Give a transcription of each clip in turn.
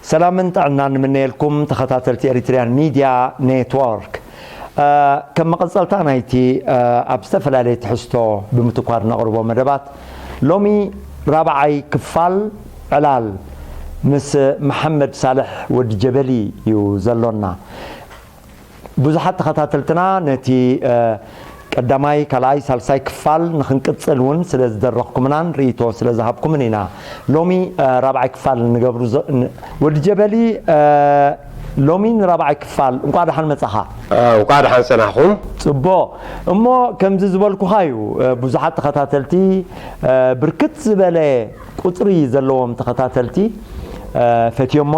ሰላምን ጥዕናን ንምነየልኩም ተኸታተልቲ ኤሪትሪያን ሚድያ ኔትወርክ። እ፣ ከም መቐጸልታ ናይቲ፣ እ፣ ኣብ ዝተፈላለየ ትሕዝቶ ብምትኳር ነቕርቦ መደባት፣ ሎሚ ራብዓይ ክፋል ዕላል ምስ መሓመድ ሳልሕ ወዲ ጀበሊ እዩ ዘሎና። ብዙሓት ተኸታተልትና ነቲ፣ እ፣ ቀዳማይ፣ ካልኣይ፣ ሳልሳይ ክፋል ንኽንቅጽል እውን ስለ ዝደረኽኩምናን ርእይቶ ስለ ዝሃብኩምን ኢና ሎሚ፣ እ፣ ራብዓይ ክፋል ንገብሩ ዘ-፣ ን-፣ ወዲ ጀበሊ፣ እ፣ ሎሚ ንራብዓይ ክፋል እንቋዕ ደሓን መጻኻ። እ፣ እንቋዕ ደሓን ጸናሕኩም። ጽቡቕ። እሞ ከምዚ ዝበልኩኻ እዩ፣ እ፣ ብዙሓት ተኸታተልቲ፣ እ፣ ብርክት ዝበለ ቁጽሪ ዘለዎም ተኸታተልቲ፣ እ፣ ፈትዮሞ፣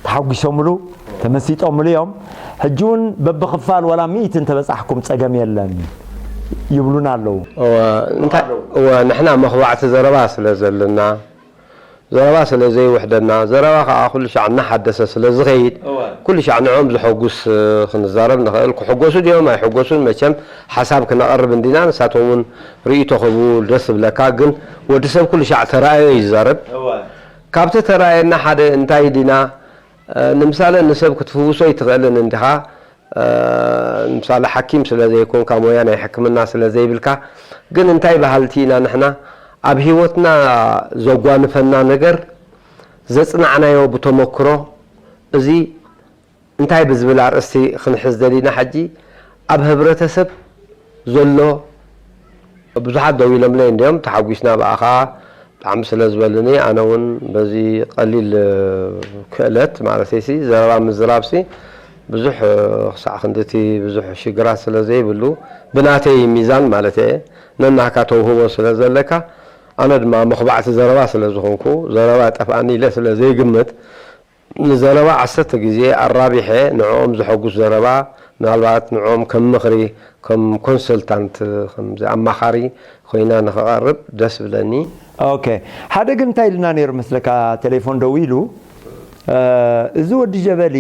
ተሓጒሶምሉ፣ ተመሲጦምሉ እዮም። ሕጂ እውን በብኽፋል ዋላ ሚእቲ እንተበጻሕኩም ጸገም የለን ይብሉና ኣለዉ። እወ፣ እንታይ፣ እወ፣ ንሕና መኽባዕቲ ዘረባ ስለ ዘለና፣ ዘረባ ስለ ዘይውሕደና፣ ዘረባ ከኣ ኩሉ ሻዕ እናሓደሰ ስለ ዝኸይድ፣ እወ። ኩሉ ሻዕ ንዕኦም ዘሐጉስ፣ እ፣ ክንዛረብ ንኽእል። ክሕጎሱ ድዮም ኣይሕጎሱን፣ መቸም ሓሳብ ክነቐርብ እንዲና፣ ንሳቶም እውን ርእይቶ ክህቡ ደስ ዝብለካ። ግን ወዲ ሰብ ኩሉ ሻዕ ተራእዮ እዩ ዝዛረብ። እወ። ካብቲ ተራእየና ሓደ እንታይ ዲና፣ እ፣ ንምሳሌ ንሰብ ክትፍውሶ ኣይትኽእልን እንዲኻ። እ፣ ንምሳሌ ሓኪም ስለ ዘይኮንካ፣ ሞያ ናይ ሕክምና ስለ ዘይብልካ፣ ግን እንታይ በሃልቲ ኢና ንሕና፣ ኣብ ህይወትና ዘጓንፈና ነገር ዘጽናዕናዮ ብተመክሮ፣ እዚ እንታይ ብዝብል ኣርእስቲ ክንሕዝ ደሊና ሕጂ፣ ኣብ ህብረተሰብ ዘሎ ብዙሓት ደው ኢሎምለይ እንድዮም፣ ተሓጒስና ብኣኻ ብጣዕሚ ስለ ዝበሉኒ፣ ኣነ እውን በዚ ቀሊል፣ እ፣ ክእለት ማለተይሲ፣ ዘረባ ምዝራብሲ ብዙሕ፣ እ፣ ክሳዕ ክንድቲ ብዙሕ ሽግራት ስለ ዘይብሉ፣ ብናተይ ሚዛን ማለት እየ፣ ነናካ ተውህቦ ስለ ዘለካ፣ ኣነ ድማ መኽባዕቲ ዘረባ ስለ ዝኾንኩ፣ ዘረባ ጠፍኣኒ ኢለ ስለ ዘይግምት፣ ንዘረባ ዓሰርተ ግዜ ኣራቢሐ ንዕኦም ዘሐጉስ ዘረባ፣ ምናልባት ንዕኦም ከም ምኽሪ፣ ከም ኮንሰልታንት፣ ከምዚ ኣማኻሪ ኮይና ንኽቐርብ ደስ ብለኒ። ኦኬ። ሓደ ግን እንታይ ኢልና ነይሩ መስለካ፣ ቴሌፎን ደዊሉ፣ እ፣ እዚ ወዲ ጀበሊ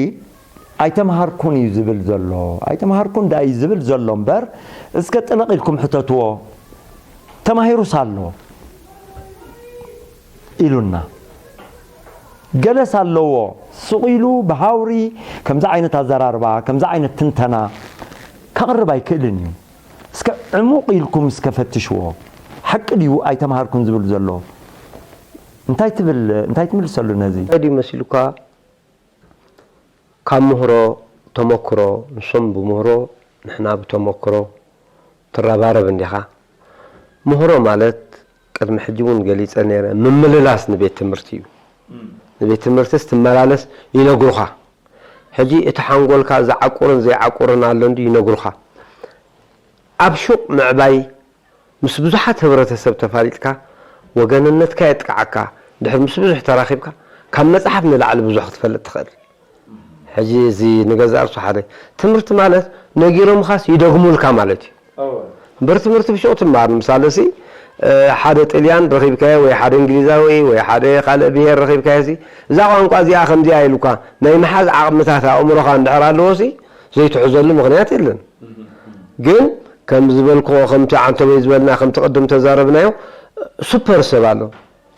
ኣይተምሃርኩን እዩ ዝብል ዘሎ። ኣይተምሃርኩን ደኣ እዩ ዝብል ዘሎ እምበር፣ እስከ ጥልቕ ኢልኩም ሕተትዎ። ተማሂሩስ ኣሎ ኢሉና። ገለስ ኣለዎ፣ ስቕ ኢሉ ብሃውሪ ከምዚ ዓይነት ኣዘራርባ፣ ከምዚ ዓይነት ትንተና ከቕርብ ኣይክእልን እዩ። እስከ ዕሙቕ ኢልኩም እስከ ፈትሽዎ። ሓቂ ድዩ ኣይተምሃርኩን ዝብል ዘሎ? እንታይ ትብል፣ እንታይ ትምልሰሉ ነዚ? እንታይ ድዩ መሲሉካ? ካብ ምህሮ ተመክሮ፣ ንሶም ብምህሮ፣ ንሕና ብተመክሮ ትረባረብ እንዲኻ። ምህሮ ማለት፣ ቅድሚ ሕጂ እውን ገሊጸ ነይረ፣ ምምልላስ ንቤት ትምህርቲ እዩ። ንቤት ትምህርትስ ትመላለስ፣ ይነግሩኻ። ሕጂ እቲ ሓንጎልካ ዝዓቁርን ዘይዓቁርን ኣሎ እንዲ ይነግሩኻ። ኣብ ሹቕ ምዕባይ ምስ ብዙሓት ህብረተሰብ ተፋሊጥካ፣ ወገንነትካ የጥቅዓካ። ድሕር ምስ ብዙሕ ተራኺብካ፣ ካብ መጽሓፍ ንላዕሊ ብዙሕ ክትፈልጥ ትኽእል። ሕጂ እዚ ንገዛእ ርእሱ ሓደ ትምህርቲ ማለት ነጊሮምኻስ ይደግሙልካ ማለት እዩ። እምበር ትምህርቲ ብሽቕ ትምሃር። ንምሳሌ ሲ፣ እ፣ ሓደ ጥልያን ረኺብካዮ ወይ ሓደ እንግሊዛዊ ወይ ሓደ ካልእ ብሄር ረኺብካዮ ሲ፣ እዛ ቋንቋ እዚኣ ከምዚኣ ኢሉካ ናይ ምሓዝ ዓቕምታት ኣእምሮኻ እንድሕር ኣለዎ ሲ፣ ዘይትሕዘሉ ምኽንያት የለን። ግን ከም ዝበልክዎ፣ ከምቲ ዓንተቦይ ዝበልና፣ ከምቲ ቅድም ተዛረብናዮ፣ ሱፐር ሰብ ኣሎ።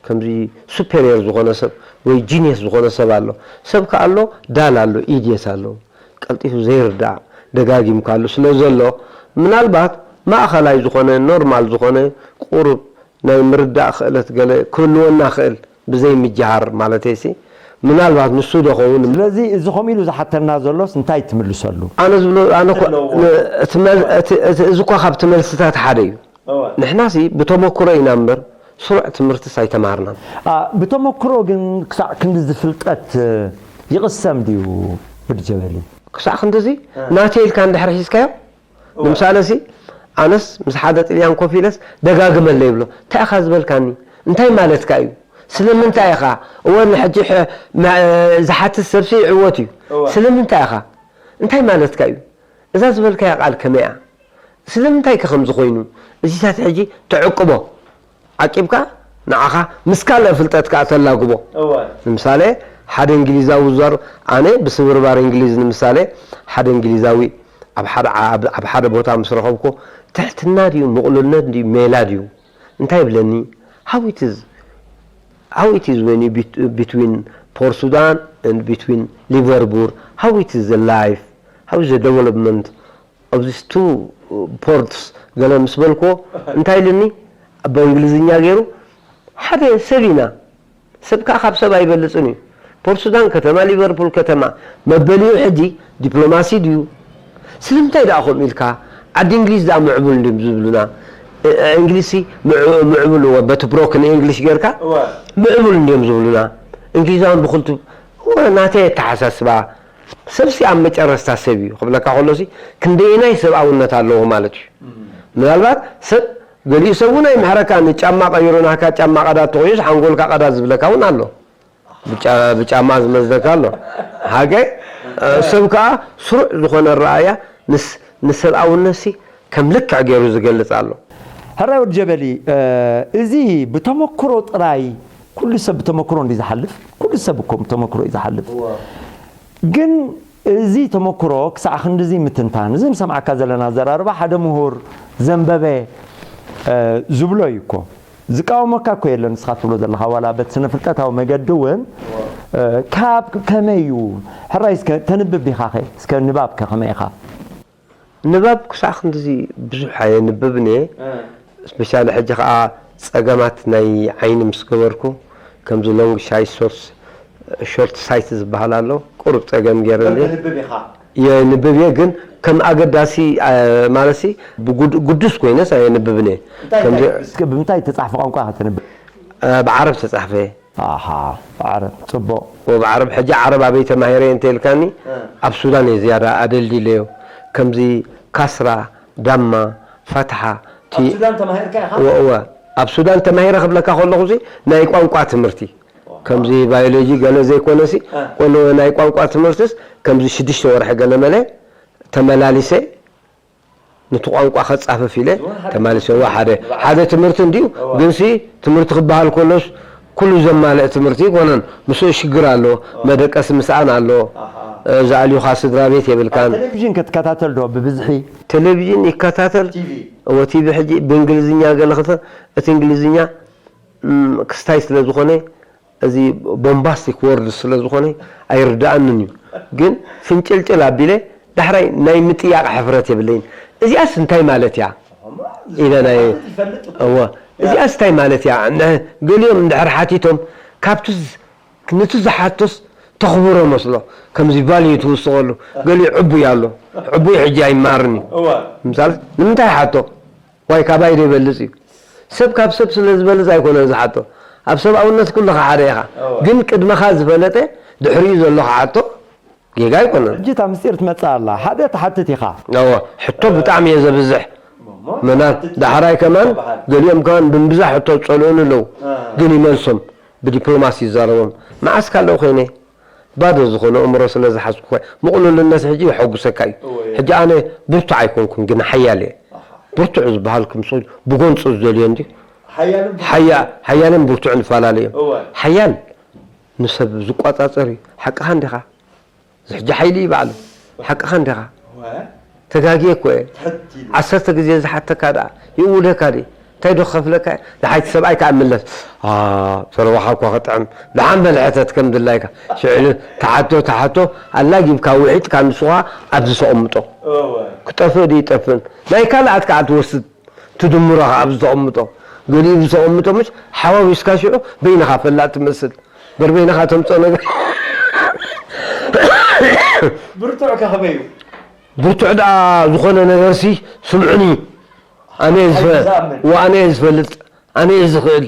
ከምዚ ሱፔሪየር ዝኾነ ሰብ ወይ ጂኒየስ ዝኾነ ሰብ ኣሎ። ሰብ ከኣ ኣሎ፣ ዳል ኣሎ፣ ኢድየት ኣሎ። ቀልጢፉ ዘይርዳእ፣ ደጋጊምካ ኣሎ ስለ ዘሎ፣ ምናልባት ማእኸላይ ዝኾነ፣ ኖርማል ዝኾነ፣ ቁሩብ ናይ ምርዳእ ክእለት ገለ ክህልወና ክእል፣ ብዘይ ምጅሃር ማለተይሲ፣ ምናልባት ንሱ ዶ ኸውን? ስለዚ እዚ ከምኡ ኢሉ ዝሓተና ዘሎስ እንታይ ትምልሰሉ? ኣነ ዝብሎ፣ ኣነ እኮ፣ ዘለዎ። ን-፣ እቲ መል-፣ እቲ፣ እቲ፣ እዚ እኳ ካብቲ መልስታት ሓደ እዩ። እወ። ንሕናሲ ብተመክሮ ኢና እምበር፣ ስሩዕ ትምህርትስ ኣይተማሃርናን። ኣ፣ ብተመክሮ ግን ክሳዕ ክንድዚ ፍልጠት ይቕሰም ድዩ ወዲ ጀበሊ? ክሳዕ ክንድዚ እ። ናተይ ኢልካ እንድሕር ሒዝካዮ፣ እወ። ንምሳሌ ሲ፣ ኣነስ ምስ ሓደ ጥልያን ኮፍ ኢለስ ደጋግመለይ ይብሎ። እንታይ ኢኻ ዝበልካኒ? እንታይ ማለትካ እዩ? ስለምንታይ ኢኻ? እወ፣ ንሕጂ ሕ-፣ መ-፣ ዝሓትት ሰብሲ ይዕወት እዩ። እወ። ስለምንታይ ኢኻ? እንታይ ማለትካ እዩ? እዛ ዝበልካያ ቃል ከመይ እያ? ስለምንታይ ከ ከምዚ ኮይኑ? እዚታት ሕጂ ተዕቅቦ። ዓቂብካ ንዓኻ ምስ ካልእ ፍልጠት ከኣ ተላግቦ። እወ። ንምሳሌ፣ ሓደ እንግሊዛዊ ዝዛረብ፣ ኣነ ብስብርባር እንግሊዝ ንምሳሌ፣ ሓደ እንግሊዛዊ ኣብ ሓደ ዓ-፣ ኣብ፣ ኣብ ሓደ ቦታ ምስ ረኸብኩ፣ ትሕትና ድዩ፣ ምቕሉልነት ድዩ፣ ሜላ ድዩ? እንታይ ይብለኒ? How it is, how it is when you bet-, between Port Sudan and between Liverpool, how it is the life, how is the development of these two ports? ገለ ምስ በልክዎ እንታይ ኢሉኒ? ብእንግሊዝኛ ገይሩ፣ ሓደ ሰብ ኢና፣ ሰብ ከዓ ካብ ሰብ ኣይበልፅን እዩ። ፖርት ሱዳን ከተማ፣ ሊቨርፑል ከተማ መበሊኡ ሕጂ ዲፕሎማሲ ድዩ? ስለምንታይ ደኣ ከምኡ ኢልካ? ዓዲ እንግሊዝ ደኣ ምዕቡል እንድዮም ዝብሉና። እ- እ- እንግሊዝሲ ምዕ- ምዕቡል እወ፣ በቲ ብሮክን እንግሊሽ ጌርካ እወ። ምዕቡል እንድዮም ዝብሉና። እንግሊዛውያን ብክልቱ እወ፣ ናተይ ኣተሓሳስባ። ሰብሲ ኣብ መጨረስታ ሰብ እዩ ክብለካ ከሎሲ ክንደየናይ ሰብኣውነት ኣለዎ ማለት እዩ። ምናልባት ሰብ ገሊኡ ሰብ እውን ኣይምሕረካን፣ ጫማ ቀይሩ ናካ ጫማ ቀዳ ተኾይኑስ ሓንጎልካ ቀዳ ዝብለካ እውን ኣሎ። ብጫ- ብጫማ ዝመዝነካ ኣሎ። ሃገ ሰብ ከዓ ስሩዕ ዝኾነ ረኣያ ንስ- ንሰብኣውነትሲ ከም ልክዕ ገይሩ ዝገልጽ ኣሎ። ሕራይ ወዲ ጀበሊ፣ እዚ ብተመክሮ ጥራይ፣ ኩሉ ሰብ ብተመክሮ እንዲ ዝሓልፍ፣ ኩሉ ሰብ እኮ ብተመክሮ እዩ ዝሓልፍ። ግን እዚ ተመክሮ ክሳዕ ክንድዚ ምትንታን፣ እዚ ንሰምዓካ ዘለና ኣዘራርባ ሓደ ምሁር ዘንበበ ዝብሎ እዩ እኮ። ዝቃወመካ እኮ የለን። ንስኻ ትብሎ ዘለኻ ዋላ በቲ ስነ ፍልጠታዊ መገዲ እውን ካብ ከመይ እዩ? ሕራይ እስከ ተንብብ ዲኻ ኸ? እስከ ንባብ ከ ከመይ ኢኻ? ንባብ ክሳዕ ክንድዚ ብዙሕ ኣየንብብን እየ። ስፔሻሊ ሕጂ ከዓ ፀገማት ናይ ዓይኒ ምስ ገበርኩ ከምዚ ሎንግ ሳይት ሶርት ሾርት ሳይት ዝበሃል ኣሎ። ቁሩብ ፀገም ገይረ እንድየ። ተንብብ ኢኻ? የንብብ እየ፣ ግን ከም ኣገዳሲ ማለትሲ ብጉዱስ ኮይነስ ኣየንብብን እየ። ከምዚ እስከ ብምንታይ ተፃሕፈ ቋንቋ ኢኻ ተንብብ? ብዓረብ ተፃሕፈ። ኣሃ፣ ዓረብ ፅቡቕ። ወብዓረብ ሕጂ ዓረብ ኣበይ ተማሂረ እንተ ኢልካኒ ኣብ ሱዳን እየ ዝያዳ ኣደልዲለዮ። ከምዚ ካስራ፣ ዳማ፣ ፋትሓ፣ ቲ- ኣብ ሱዳን ተማሂርካ ኢኻ? ወ- ወ- ኣብ ሱዳን ተማሂረ ክብለካ ከለኹ እዚ ናይ ቋንቋ ትምህርቲ ከምዚ ባዮሎጂ ገለ ዘይኮነሲ ቆሎ ናይ ቋንቋ ትምህርትስ ከምዚ ሽዱሽተ ወርሒ ገለ መለ ተመላሊሰ ነቲ ቋንቋ ከጻፍፍ ኢለ ተማሊሰ። ዋ ሓደ ሓደ ትምህርቲ እንዲዩ ግንሲ ትምህርቲ ክበሃል ከሎስ ኩሉ ዘማልእ ትምህርቲ ይኮነን። ምስኡ ሽግር ኣሎ፣ መደቀሲ ምስኣን ኣሎ፣ ዝኣልዩኻ ስድራ ቤት የብልካን። ቴሌቪዥን ከትከታተል ዶ ብብዝሒ? ቴሌቪዥን ይከታተል። እወ ቲቪ ሕጂ ብእንግሊዝኛ ገለ ክተ እቲ እንግሊዝኛ ክስታይ ስለ ዝኾነ እዚ ቦምባስቲክ ወርድ ስለ ዝኾነ ኣይርድኣንን እዩ። ግን ፍንጭልጭል ኣቢለ ዳሕራይ ናይ ምጥያቕ ሕፍረት የብለይን። እዚኣስ እንታይ ማለት እያ ኢለ ናይ እወ እዚኣስ እንታይ ማለት እያ? ገሊኦም እንድሕር ሓቲቶም ካብቲ ነቲ ዝሓቶስ ተኽብሮ መስሎ ከምዚ ቫልዩ ትውስኸሉ ገሊኡ ዕቡይ ኣሎ። ዕቡይ ሕጂ ኣይመሃርን እዩ። ምሳሌ ንምንታይ ሓቶ ዋይ ካባይ ዶ ይበልፅ እዩ? ሰብ ካብ ሰብ ስለ ዝበልፅ ኣይኮነን ዝሓቶ። ኣብ ሰብኣውነት ኩልኻ ሓደ ኢኻ። ግን ቅድመኻ ዝፈለጠ ድሕሪኡ ዘሎ ክሓቶ ጌጋ ኣይኮነን። ሕጂ እታ ምስጢር ትመፅእ ኣላ። ሓደ ትሓትት ኢኻ። እወ ሕቶ ብጣዕሚ እየ ዘብዝሕ። መናት ዳሕራይ ከማን ገሊኦም ከማን ብምብዛሕ ሕቶ ዝፀልኡኒ ኣለዉ። ግን ይመልሶም ብዲፕሎማሲ ይዛረቦም። መዓስ ካልኦ ኮይነ ባዶ ዝኾነ ኣእምሮ ስለ ዝሓዝኩ ምቕሉልነት ሕጂ የሐጉሰካ እዩ። ሕጂ ኣነ ብርቱዕ ኣይኮንኩን ግን ሓያል እየ። ብርቱዕ ዝበሃል ክምስል ብጎንፂ ዝደልዮ እንዲ ሓያልን ብርቱዕን ይፈላለ እዮም። ሓያል ንሰብ ዝቋፃፀር እዩ። ሓቅኻ እንዲኻ? እዚ ሕጂ ሓይሊ እዩ ባዕሉ። ሓቅኻ እንዲኻ? ተጋግየ እኮ እየ። ዓሰርተ ግዜ ዝሓተካ ደኣ ይእውደካ ድዩ? እንታይ ዶ ክኸፍለካ እየ? ደሓይ እቲ ሰብኣይ ከዓ እምለስ። አ፣ ዘረባኻ እኳ ክጥዕም። ደሓን በል ሕተት ከም ድላይካ። ሽዕሉ ተሓቶ ተሓቶ ኣላጊብካ ውሒጥካ ንሱ ኸዓ ኣብዚ ተቐምጦ። ክጠፍእ ድዩ ይጠፍእን? ናይ ካልኣት ከዓ ትወስድ። ትድምሮ ከዓ ኣብዚ ተቐምጦ። ገሊኡ ብተቐምጦ ምሽ ሓዋዊስካ ሽዑ በይንኻ ፈላጥ ትመስል። በርበይንኻ ተምፅኦ ነገር ብርቱዕ ከኸበዩ ብርቱዕ ደኣ ዝኾነ ነገርሲ ስምዑኒ ኣነ እየ ዝፈ- ዝኣምን። ወ ኣነ እየ ዝፈልጥ ኣነ እየ ዝኽእል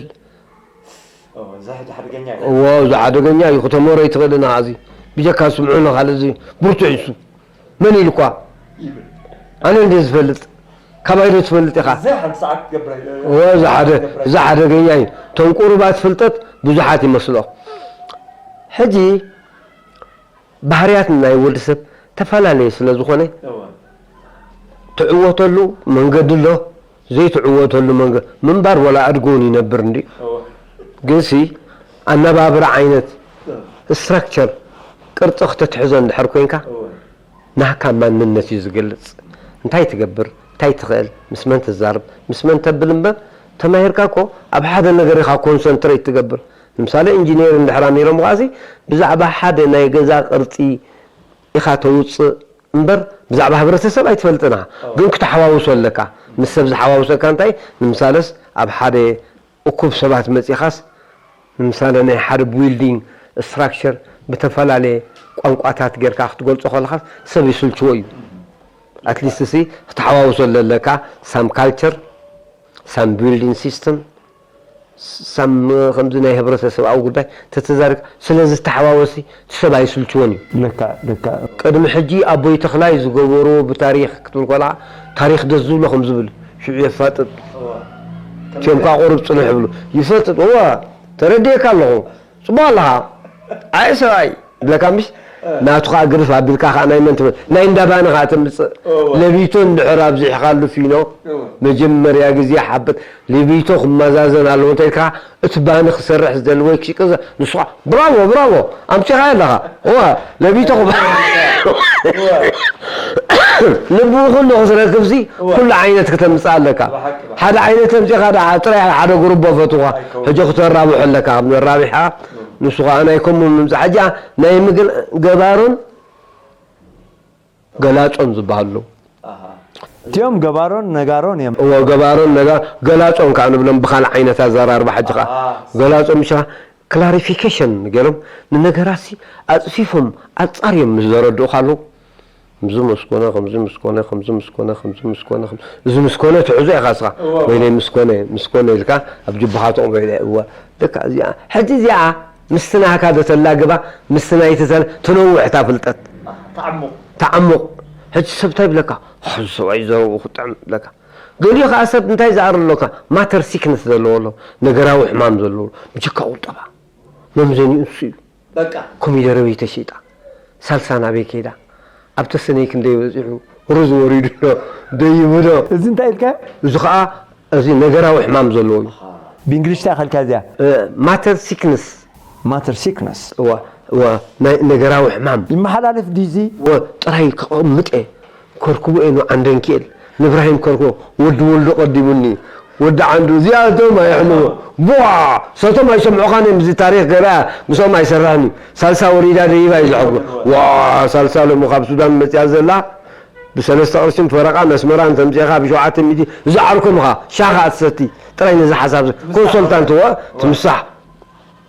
ወ እዚ ሓደገኛ እዩ ክተመሮ ይትኽእል ኢና እዚ ብጀካ ስምዑኒ ካልእ እዚ ብርቱዕ ይሱ መን ኢልኳ ኣነ እንደ ዝፈልጥ ካባይ ዶ ትፈልጥ ኢኻ? እዚ ሓደገኛ እዩ። እቶም ቁሩባት ፍልጠት ብዙሓት ይመስሎ። ሕጂ ባህርያት ናይ ወዲ ሰብ ተፈላለየ ስለ ዝኾነ ትዕወተሉ መንገዲ ኣሎ፣ ዘይትዕወተሉ መንገዲ ምንባር ወላ ኣድጎ እውን ይነብር እንዲ ግንሲ ኣነባብራ ዓይነት ስትራክቸር ቅርፂ ክተትሕዞ እንድሕር ኮይንካ ናህካ ማንነት እዩ ዝገልፅ። እንታይ ትገብር፣ እንታይ ትኽእል፣ ምስ መን ትዛርብ፣ ምስ መን ተብል እምበር ተማሂርካ እኮ ኣብ ሓደ ነገር ኢኻ ኮንሰንትሬት ትገብር። ንምሳሌ ኢንጂነር እንድሕር ኣሚሮም ኸዓሲ ብዛዕባ ሓደ ናይ ገዛ ቅርፂ ኢኻ ተውፅእ እምበር ብዛዕባ ሕብረተሰብ ኣይትፈልጥና። ግን ክትሓዋውሶ ኣለካ፣ ምስ ሰብ ዝሓዋውሰካ እንታይ? ንምሳለስ ኣብ ሓደ እኩብ ሰባት መፂኻስ ንምሳሌ ናይ ሓደ ቢልዲንግ ስትራክቸር ብተፈላለየ ቋንቋታት ጌርካ ክትገልፆ ከለኻስ ሰብ ይስልችዎ እዩ። ኣትሊስት ሲ ክትሓዋውሶ ኣለካ ሳም ካልቸር ሳም ቢልዲንግ ሲስተም ሳም ከምዚ ናይ ህብረተሰብኣዊ ጉዳይ ተተዛሪብካ ስለ ዝተሓዋወሲ እቲ ሰብ ኣይስልችዎን እዩ። ለካ ለካ ቅድሚ ሕጂ ኣቦይ ተኽላይ ዝገበርዎ ብታሪክ ክትብል ከለኻ ታሪክ ደስ ዝብሎ ከም ዝብል ሽዑ የፋጥጥ እቲኦም ከዓ ቁሩብ ፅንሕ ይብሉ ይፈጥጥ እዋ ተረድየካ ኣለኹ ፅቡቅ ኣለኻ ኣይ ሰብኣይ ብለካ ምሽ ናቱ ከዓ ግርፍ ኣቢልካ ከዓ ናይ መን ትብል ናይ እንዳባኒ ከዓ ተምፅእ ለቢቶ እንድሕር ኣብዚሕካሉ ፊኖ መጀመርያ ግዜ ሓበት ለቢቶ ክመዛዘን ኣለዎ እንታይ ኢልካ እቲ ባኒ ክሰርሕ ዝደሊ ወይ ክሽቅዘ ንሱ ከዓ ብራቮ ብራቮ ኣምፂኻዮ ኣለኻ እዋ ለቢቶ ክብ ልቡ ኩሉ ክትረክብሲ ኩሉ ዓይነት ክተምፅእ ኣለካ ሓደ ዓይነት ተምፂኻ ደኣ ጥራይ ሓደ ጉርቦ ፈትኻ ሕጂ ክተራብሑ ኣለካ ካብ ነራቢሕካ ንሱ ከዓ ናይ ከምኡ ምምፃእ ሕጂ ናይ ምግል ገባሩን ገላፆን ዝበሃሉ ኣለዉ እቲኦም ገባሮን ነጋሮን እዮም። እዎ ገባሮን ነጋ ገላጾም ከዓ ንብሎም ብካልእ ዓይነት ኣዘራርባ ሕጂ ከዓ ገላጾም ምሽ ክላሪፊኬሽን ገይሮም ንነገራሲ ኣፅፊፎም ኣፃርዮም ምስ ዘረድኡ ካሉ ምዚ ምስ ኮነ ከምዚ ምስ ኮነ ከምዚ ምስ ኮነ ከምዚ ምስ ኮነ ከም- እዚ ምስ ኮነ ትሕዞ ኢኻ ስኻ ወይለይ ምስ ኮነ ምስ ኮነ ኢልካ ኣብ ጅብኻ ተቕምጦ ኢለ እወ ደካ እዚኣ ሕጂ እዚኣ ምስቲ ናህካ ዶ ተላግባ ምስቲ ናይቲ ተለ ትነውሕ እታ ፍልጠት ተዓሙቕ ተዓሙቕ ሕጂ ሰብ እንታይ ይብለካ እዚ ሰብኣይ ዘረብኡ ክጥዕም ይብለካ ገሊኡ ከዓ ሰብ እንታይ ዝኣር ኣሎካ ማተር ሲክነስ ዘለዎ ኣሎ ነገራዊ ሕማም ዘለዎ ብጀካ ቁጠባ መምዘኒኡ ንሱ እዩ በቃ ኮሚደረ በይ ተሽጣ ሳልሳ ናበይ ከይዳ ኣብ ተሰነይ ክንደይ በፂሑ ሩዝ ወሪዱ ዶ ደይቡ ዶ እዚ እንታይ ኢልካ እዚ ከዓ እዚ ነገራዊ ሕማም ዘለዎ እዩ ብእንግሊሽ እንታይ ከልካ እዚያ ማተር ሲክነስ ማተር ሲክነስ እዋ እዋ ናይ ነገራዊ ሕማም ይመሓላለፍ ድዚ እወ ጥራይ ከቐምጥ እየ ከርክቦ እየ ንዓንደንኪኤል ንብራሂም ከርክቦ ወዲ ወልዱ ቀዲሙኒ ወዲ ዓንዱ እዚኣቶም ኣየሕምዎ ቡዋ ሰቶም ኣይሰምዑኻን እዮም እዚ ታሪክ ገበያ ምስኦም ኣይሰራህን እዩ ሳልሳ ወሪዳ ደይባ እዩ ዝሐጉ ዋ ሳልሳ ሎሚ ካብ ሱዳን መፅያ ዘላ ብሰለስተ ቅርሽን ፈረቓ ነስመራ እንተምፅእኻ ብሸውዓተ ሚእቲ እዚ ዓርኩም ኢኻ ሻኻ ኣትሰቲ ጥራይ ነዚ ሓሳብ ኮንሶልታንት ወ ትምሳሕ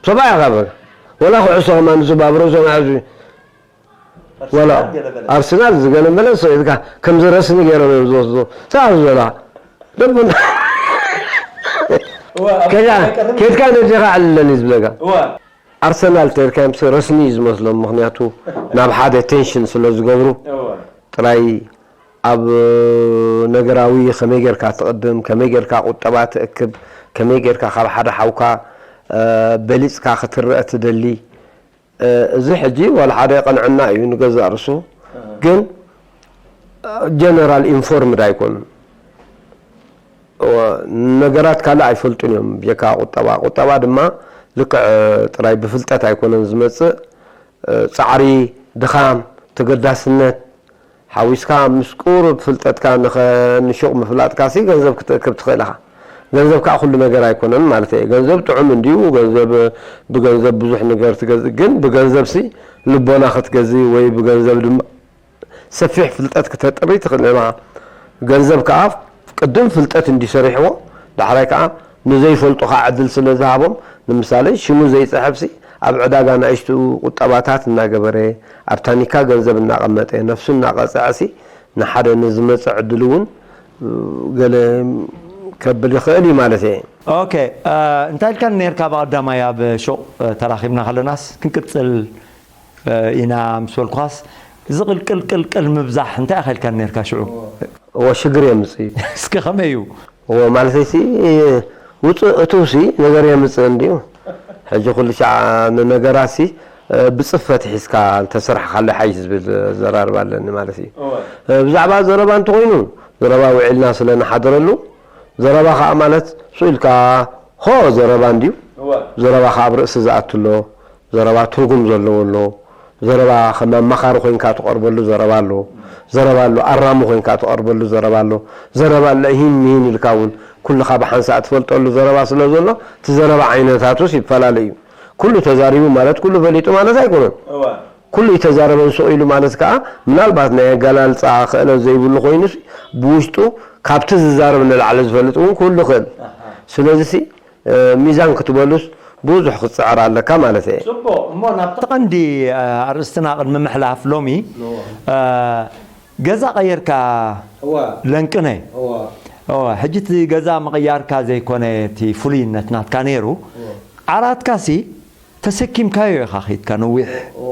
ሰብኣይ ኢኻ በል ወላ ክዕሶ ከማን ዝባብሮ ዞና እዚ ወላ ኣርሰናል ዝገለመለ ሰው ኢልካ ከምዚ ረስኒ ገይሮም እዮም ዝወስዱ ሰዓብ ዝበላ ደቡና ከዛ ኬድካ ነዴኻ ዕልለኒ ዝብለካ ኣርሰናል ተርካምሲ ረስኒ እዩ ዝመስሎም ምክንያቱ ናብ ሓደ ቴንሽን ስለ ዝገብሩ ጥራይ ኣብ ነገራዊ ከመይ ጌርካ ትቕድም ከመይ ጌርካ ቁጠባ ትእክብ ከመይ ጌርካ ካብ ሓደ ሓውካ በሊፅካ ክትረአ ትደሊ እዚ ሕጂ ዋላ ሓደ የቐንዐና እዩ ንገዛእ ርሱ ግን ጀነራል ኢንፎርምድ ኣይኮኑን ነገራት ካልእ ኣይፈልጡን እዮም ብጀካ ቁጠባ ቁጠባ ድማ ልክዕ ጥራይ ብፍልጠት ኣይኮነን ዝመፅእ ፃዕሪ ድኻም ተገዳስነት ሓዊስካ ምስ ቁሩብ ፍልጠትካ ንሹቕ ምፍላጥካ ሲ ገንዘብ ክትእክብ ትኽእል ኢኻ ገንዘብ ከዓ ኩሉ ነገር ኣይኮነን ማለት እየ ገንዘብ ጥዑም እንድዩ ገንዘብ ብገንዘብ ብዙሕ ነገር ትገዝእ ግን ብገንዘብ ሲ ልቦና ክትገዝእ ወይ ብገንዘብ ድማ ሰፊሕ ፍልጠት ክተጥሪ ትኽእል ኢኻ። ገንዘብ ከኣ ቅድም ፍልጠት እንድዩ ሰሪሕዎ ዳሕራይ ከኣ ንዘይፈልጡ ከኣ ዕድል ስለ ዝሃቦም ንምሳሌ ሽሙ ዘይጽሕፍሲ ኣብ ዕዳጋ ናእሽቱ ቁጠባታት እናገበረ ኣብ ታኒካ ገንዘብ እናቐመጠ ነፍሱ እናቐጽዐሲ ንሓደ ንዝመጽእ ዕድል እውን ገለ ከብል ይኽእል እዩ ማለት እየ። ኦኬ እንታይ ኢልካኒ ነርካ ብቐዳማይ ኣብ ሹቕ ተራኺብና ከለናስ ክንቅጽል ኢና ምስ በልኩኻስ እዚ ቅልቅል ቅልቅል ምብዛሕ እንታይ ኢኻ ኢልካኒ ነርካ ሽዑ? እወ ሽግር የምፅእ እዩ። እስከ ከመይ እዩ? እወ ማለተይ ሲ ውፅእ እትው ሲ ነገር የምፅእ እንድዩ። ሕጂ ኩሉ ሻዕ ንነገራት ሲ ብፅፈት ሒዝካ እንተሰራሕካሉ ሓይሽ ዝብል ኣዘራርባ ኣለኒ ማለት እዩ። ብዛዕባ ዘረባ እንተኾይኑ ዘረባ ውዒልና ስለ ንሓድረሉ ዘረባ ከዓ ማለት ስኡ ኢልካ ሆ ዘረባ እንድዩ። ዘረባ ከዓ ኣብ ርእሲ ዝኣቱ ኣሎ። ዘረባ ትርጉም ዘለዎ ኣሎ። ዘረባ ከም ኣማኻሪ ኮይንካ ትቐርበሉ ዘረባ ኣሎ። ዘረባ ኣሎ ኣራሚ ኮይንካ ትቐርበሉ ዘረባ ኣሎ። ዘረባ ኣሎ እሂን ምሂን ኢልካ እውን ኩልኻ ብሓንሳእ ትፈልጠሉ ዘረባ ስለ ዘሎ እቲ ዘረባ ዓይነታቱስ ይፈላለ እዩ። ኩሉ ተዛሪቡ ማለት ኩሉ ፈሊጡ ማለት ኣይኮነን። እወ። ኩሉ ይተዛረበን ሱቕ ኢሉ ማለት ከኣ ምናልባት ናይ ኣገላልጻ ክእለት ዘይብሉ ኮይኑስ ብውሽጡ ካብቲ ዝዛረብ ንላዕሊ ዝፈልጥ እውን ክህሉ ይኽእል። ኣሃ። ስለዚሲ፣ እ፣ ሚዛን ክትበሉስ ብዙሕ ክትጽዕር ኣለካ ማለት እየ። ጽቡቕ። እሞ ናብቲ ቀንዲ፣ እ፣ ኣርእስትና ቅድሚ ምሕላፍ ሎሚ፣ እወ። እ፣ ገዛ ቀየርካ እወ። ለንቅነ። እወ። እወ፣ ሕጂ እቲ ገዛ ምቕያርካ ዘይኮነ እቲ ፍሉይነት ናትካ ነይሩ። እወ። ዓራትካሲ ተሰኪምካዮ ኢኻ ኸይድካ ነዊሕ። እወ።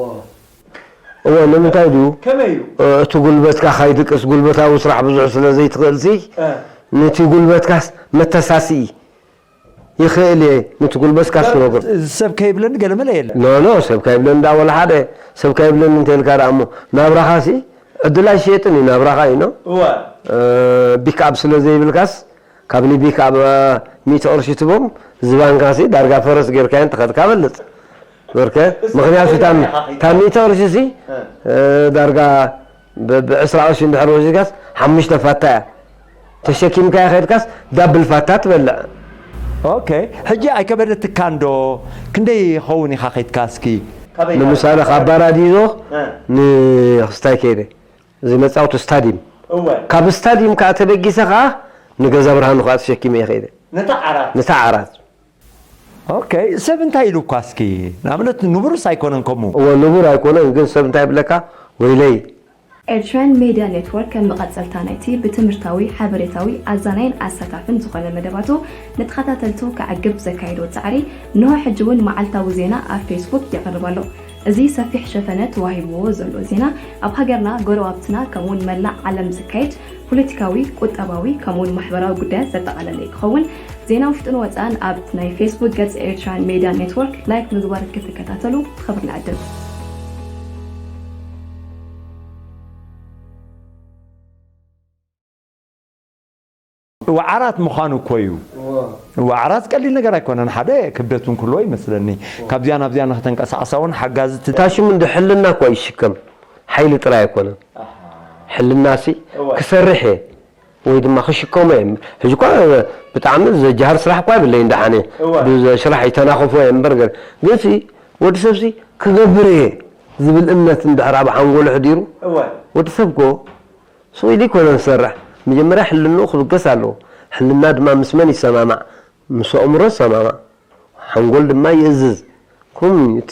እወ፣ ንምንታይ ድዩ? ከመይ እዩ? እ፣ እቲ ጉልበትካ ካይድቅስ፣ ጉልበታዊ ስራሕ ብዙሕ ስለ ዘይትኽእልሲ፣ እ። ነቲ ጉልበትካስ መተሳስኢ ይኽእል እየ፣ ነቲ ጉልበትካስ ትነግሮ። ሰብ ከይብለኒ ገለ መለ የለን። ኖ፣ ኖ፣ ሰብ ከይብለኒ እንዳ ወላ ሓደ፣ ሰብ ከይብለኒ እንተ ኢልካ ደኣ እሞ፣ ናብራኻሲ ዕድል ኣይሽየጥን እዩ፣ ናብራኻ እዩ፣ ኖ? እወ። እ፣ ፒክኣፕ ስለ ዘይብልካስ፣ ካብ ንቢክ ኣብ ሚእቲ ቅርሺ ትቦም ዝባንካሲ ዳርጋ ፈረስ ጌርካዮ እንተኸድካ በልጽ። በርከ እሱ ምኽንያቱ እንታይ ታን ኢኻ ኺድ- ታን ሚእቲ ቅርሺ ሲ እ። እ፣ ዳርጋ ብ- ብዕስራ ቅርሺ እንድሕር ወሲድካስ ሓሙሽተ ፋታ እያ ተሸኪምካያ ኸድካስ ዳብል ፋታ ትበልዕ። ኦኬ። ሕጂ ኣይከበደትካ እንዶ? ክንደይ ይኸውን ኢኻ ኸድካ እስኪ? ካበይ ንምሳሌ ናበይ? ካብ ባራዲዞ እ። ንክስታይ ከይደ እዚ መጻወቲ ስታዲየም እወ። ካብ ስታዲየም ከኣ ተበጊሰ ከኣ ንገዛ ብርሃኑ ከኣ ተሸኪመ ይኸይደ ነታ ዓራት ነታ ዓራት። ኦኬ። ሰብ እንታይ ኢሉ እኳ እስኪ ንኣብነት ንቡርስ ኣይኮነን ከምኡ። እወ ንቡር ኣይኮነን ግን ሰብ እንታይ ይብለካ ወይለይ። ኤርትራን ሜድያ ኔትወርክ ከም መቐጸልታ ናይቲ ብትምህርታዊ ሓበሬታዊ ኣዛናይን ኣሳታፍን ዝኾነ መደባቱ ንተኸታተልቱ ከዕግብ ዘካየዶ ጻዕሪ እንሆ ሕጂ እውን መዓልታዊ ዜና ኣብ ፌስቡክ የቕርብ ኣሎ። እዚ ሰፊሕ ሸፈነ ተዋሂብዎ ዘሎ ዜና ኣብ ሃገርና፣ ጎረባብትና ከምኡውን መላእ ዓለም ዝካየድ ፖለቲካዊ፣ ቁጠባዊ ከምኡውን ማሕበራዊ ጉዳያት ዘጠቓለለ ክኸውን ዜና ውሽጥን ወፃእን ኣብ ናይ ፌስቡክ ገጽ ኤርትራን ሜድያ ኔትወርክ ላይክ ምግባር ክትከታተሉ ብኽብሪ ንዕድም። እወ ዓራት ምዃኑ እኮ እዩ። እወ። እወ ዓራት ቀሊል ነገር ኣይኮነን። ሓደ ክብደት እውን ክህልዎ ይመስለኒ። ካብዚኣ ናብዚኣ ንክተንቀሳቕሳ እውን ሓጋዚ ት- እታ ሽም እንዲ ሕልና እኮ ይሽከም ሓይሊ ጥራይ ኣይኮነን። ኣሃ። ሕልናሲ እወ። ክሰርሕ እየ ወይ ድማ ክሽከሞ እየ። ሕጂ እኳ ብጣዕሚ ዘጃሃር ስራሕ እኳ የብለይን ደሓን እየ። እወ። ብዘሽራሕ ይተናኸፎ እየ እምበር ገር-፣ ግንሲ ወዲ ሰብሲ ክገብር እየ ዝብል እምነት እንድሕር ኣብ ሓንጎሉ ሕዲሩ እወ። ወዲ ሰብ እኮ ስቕ ኢሉ ኣይኮነን ዝሰርሕ። መጀመርያ ሕልንኡ ክብገስ ኣለዎ። ሕልና ድማ ምስ መን ይሰማማዕ? ምስ ኣእምሮ ይሰማማዕ። ሓንጎል ድማ ይእዝዝ። ከም እቲ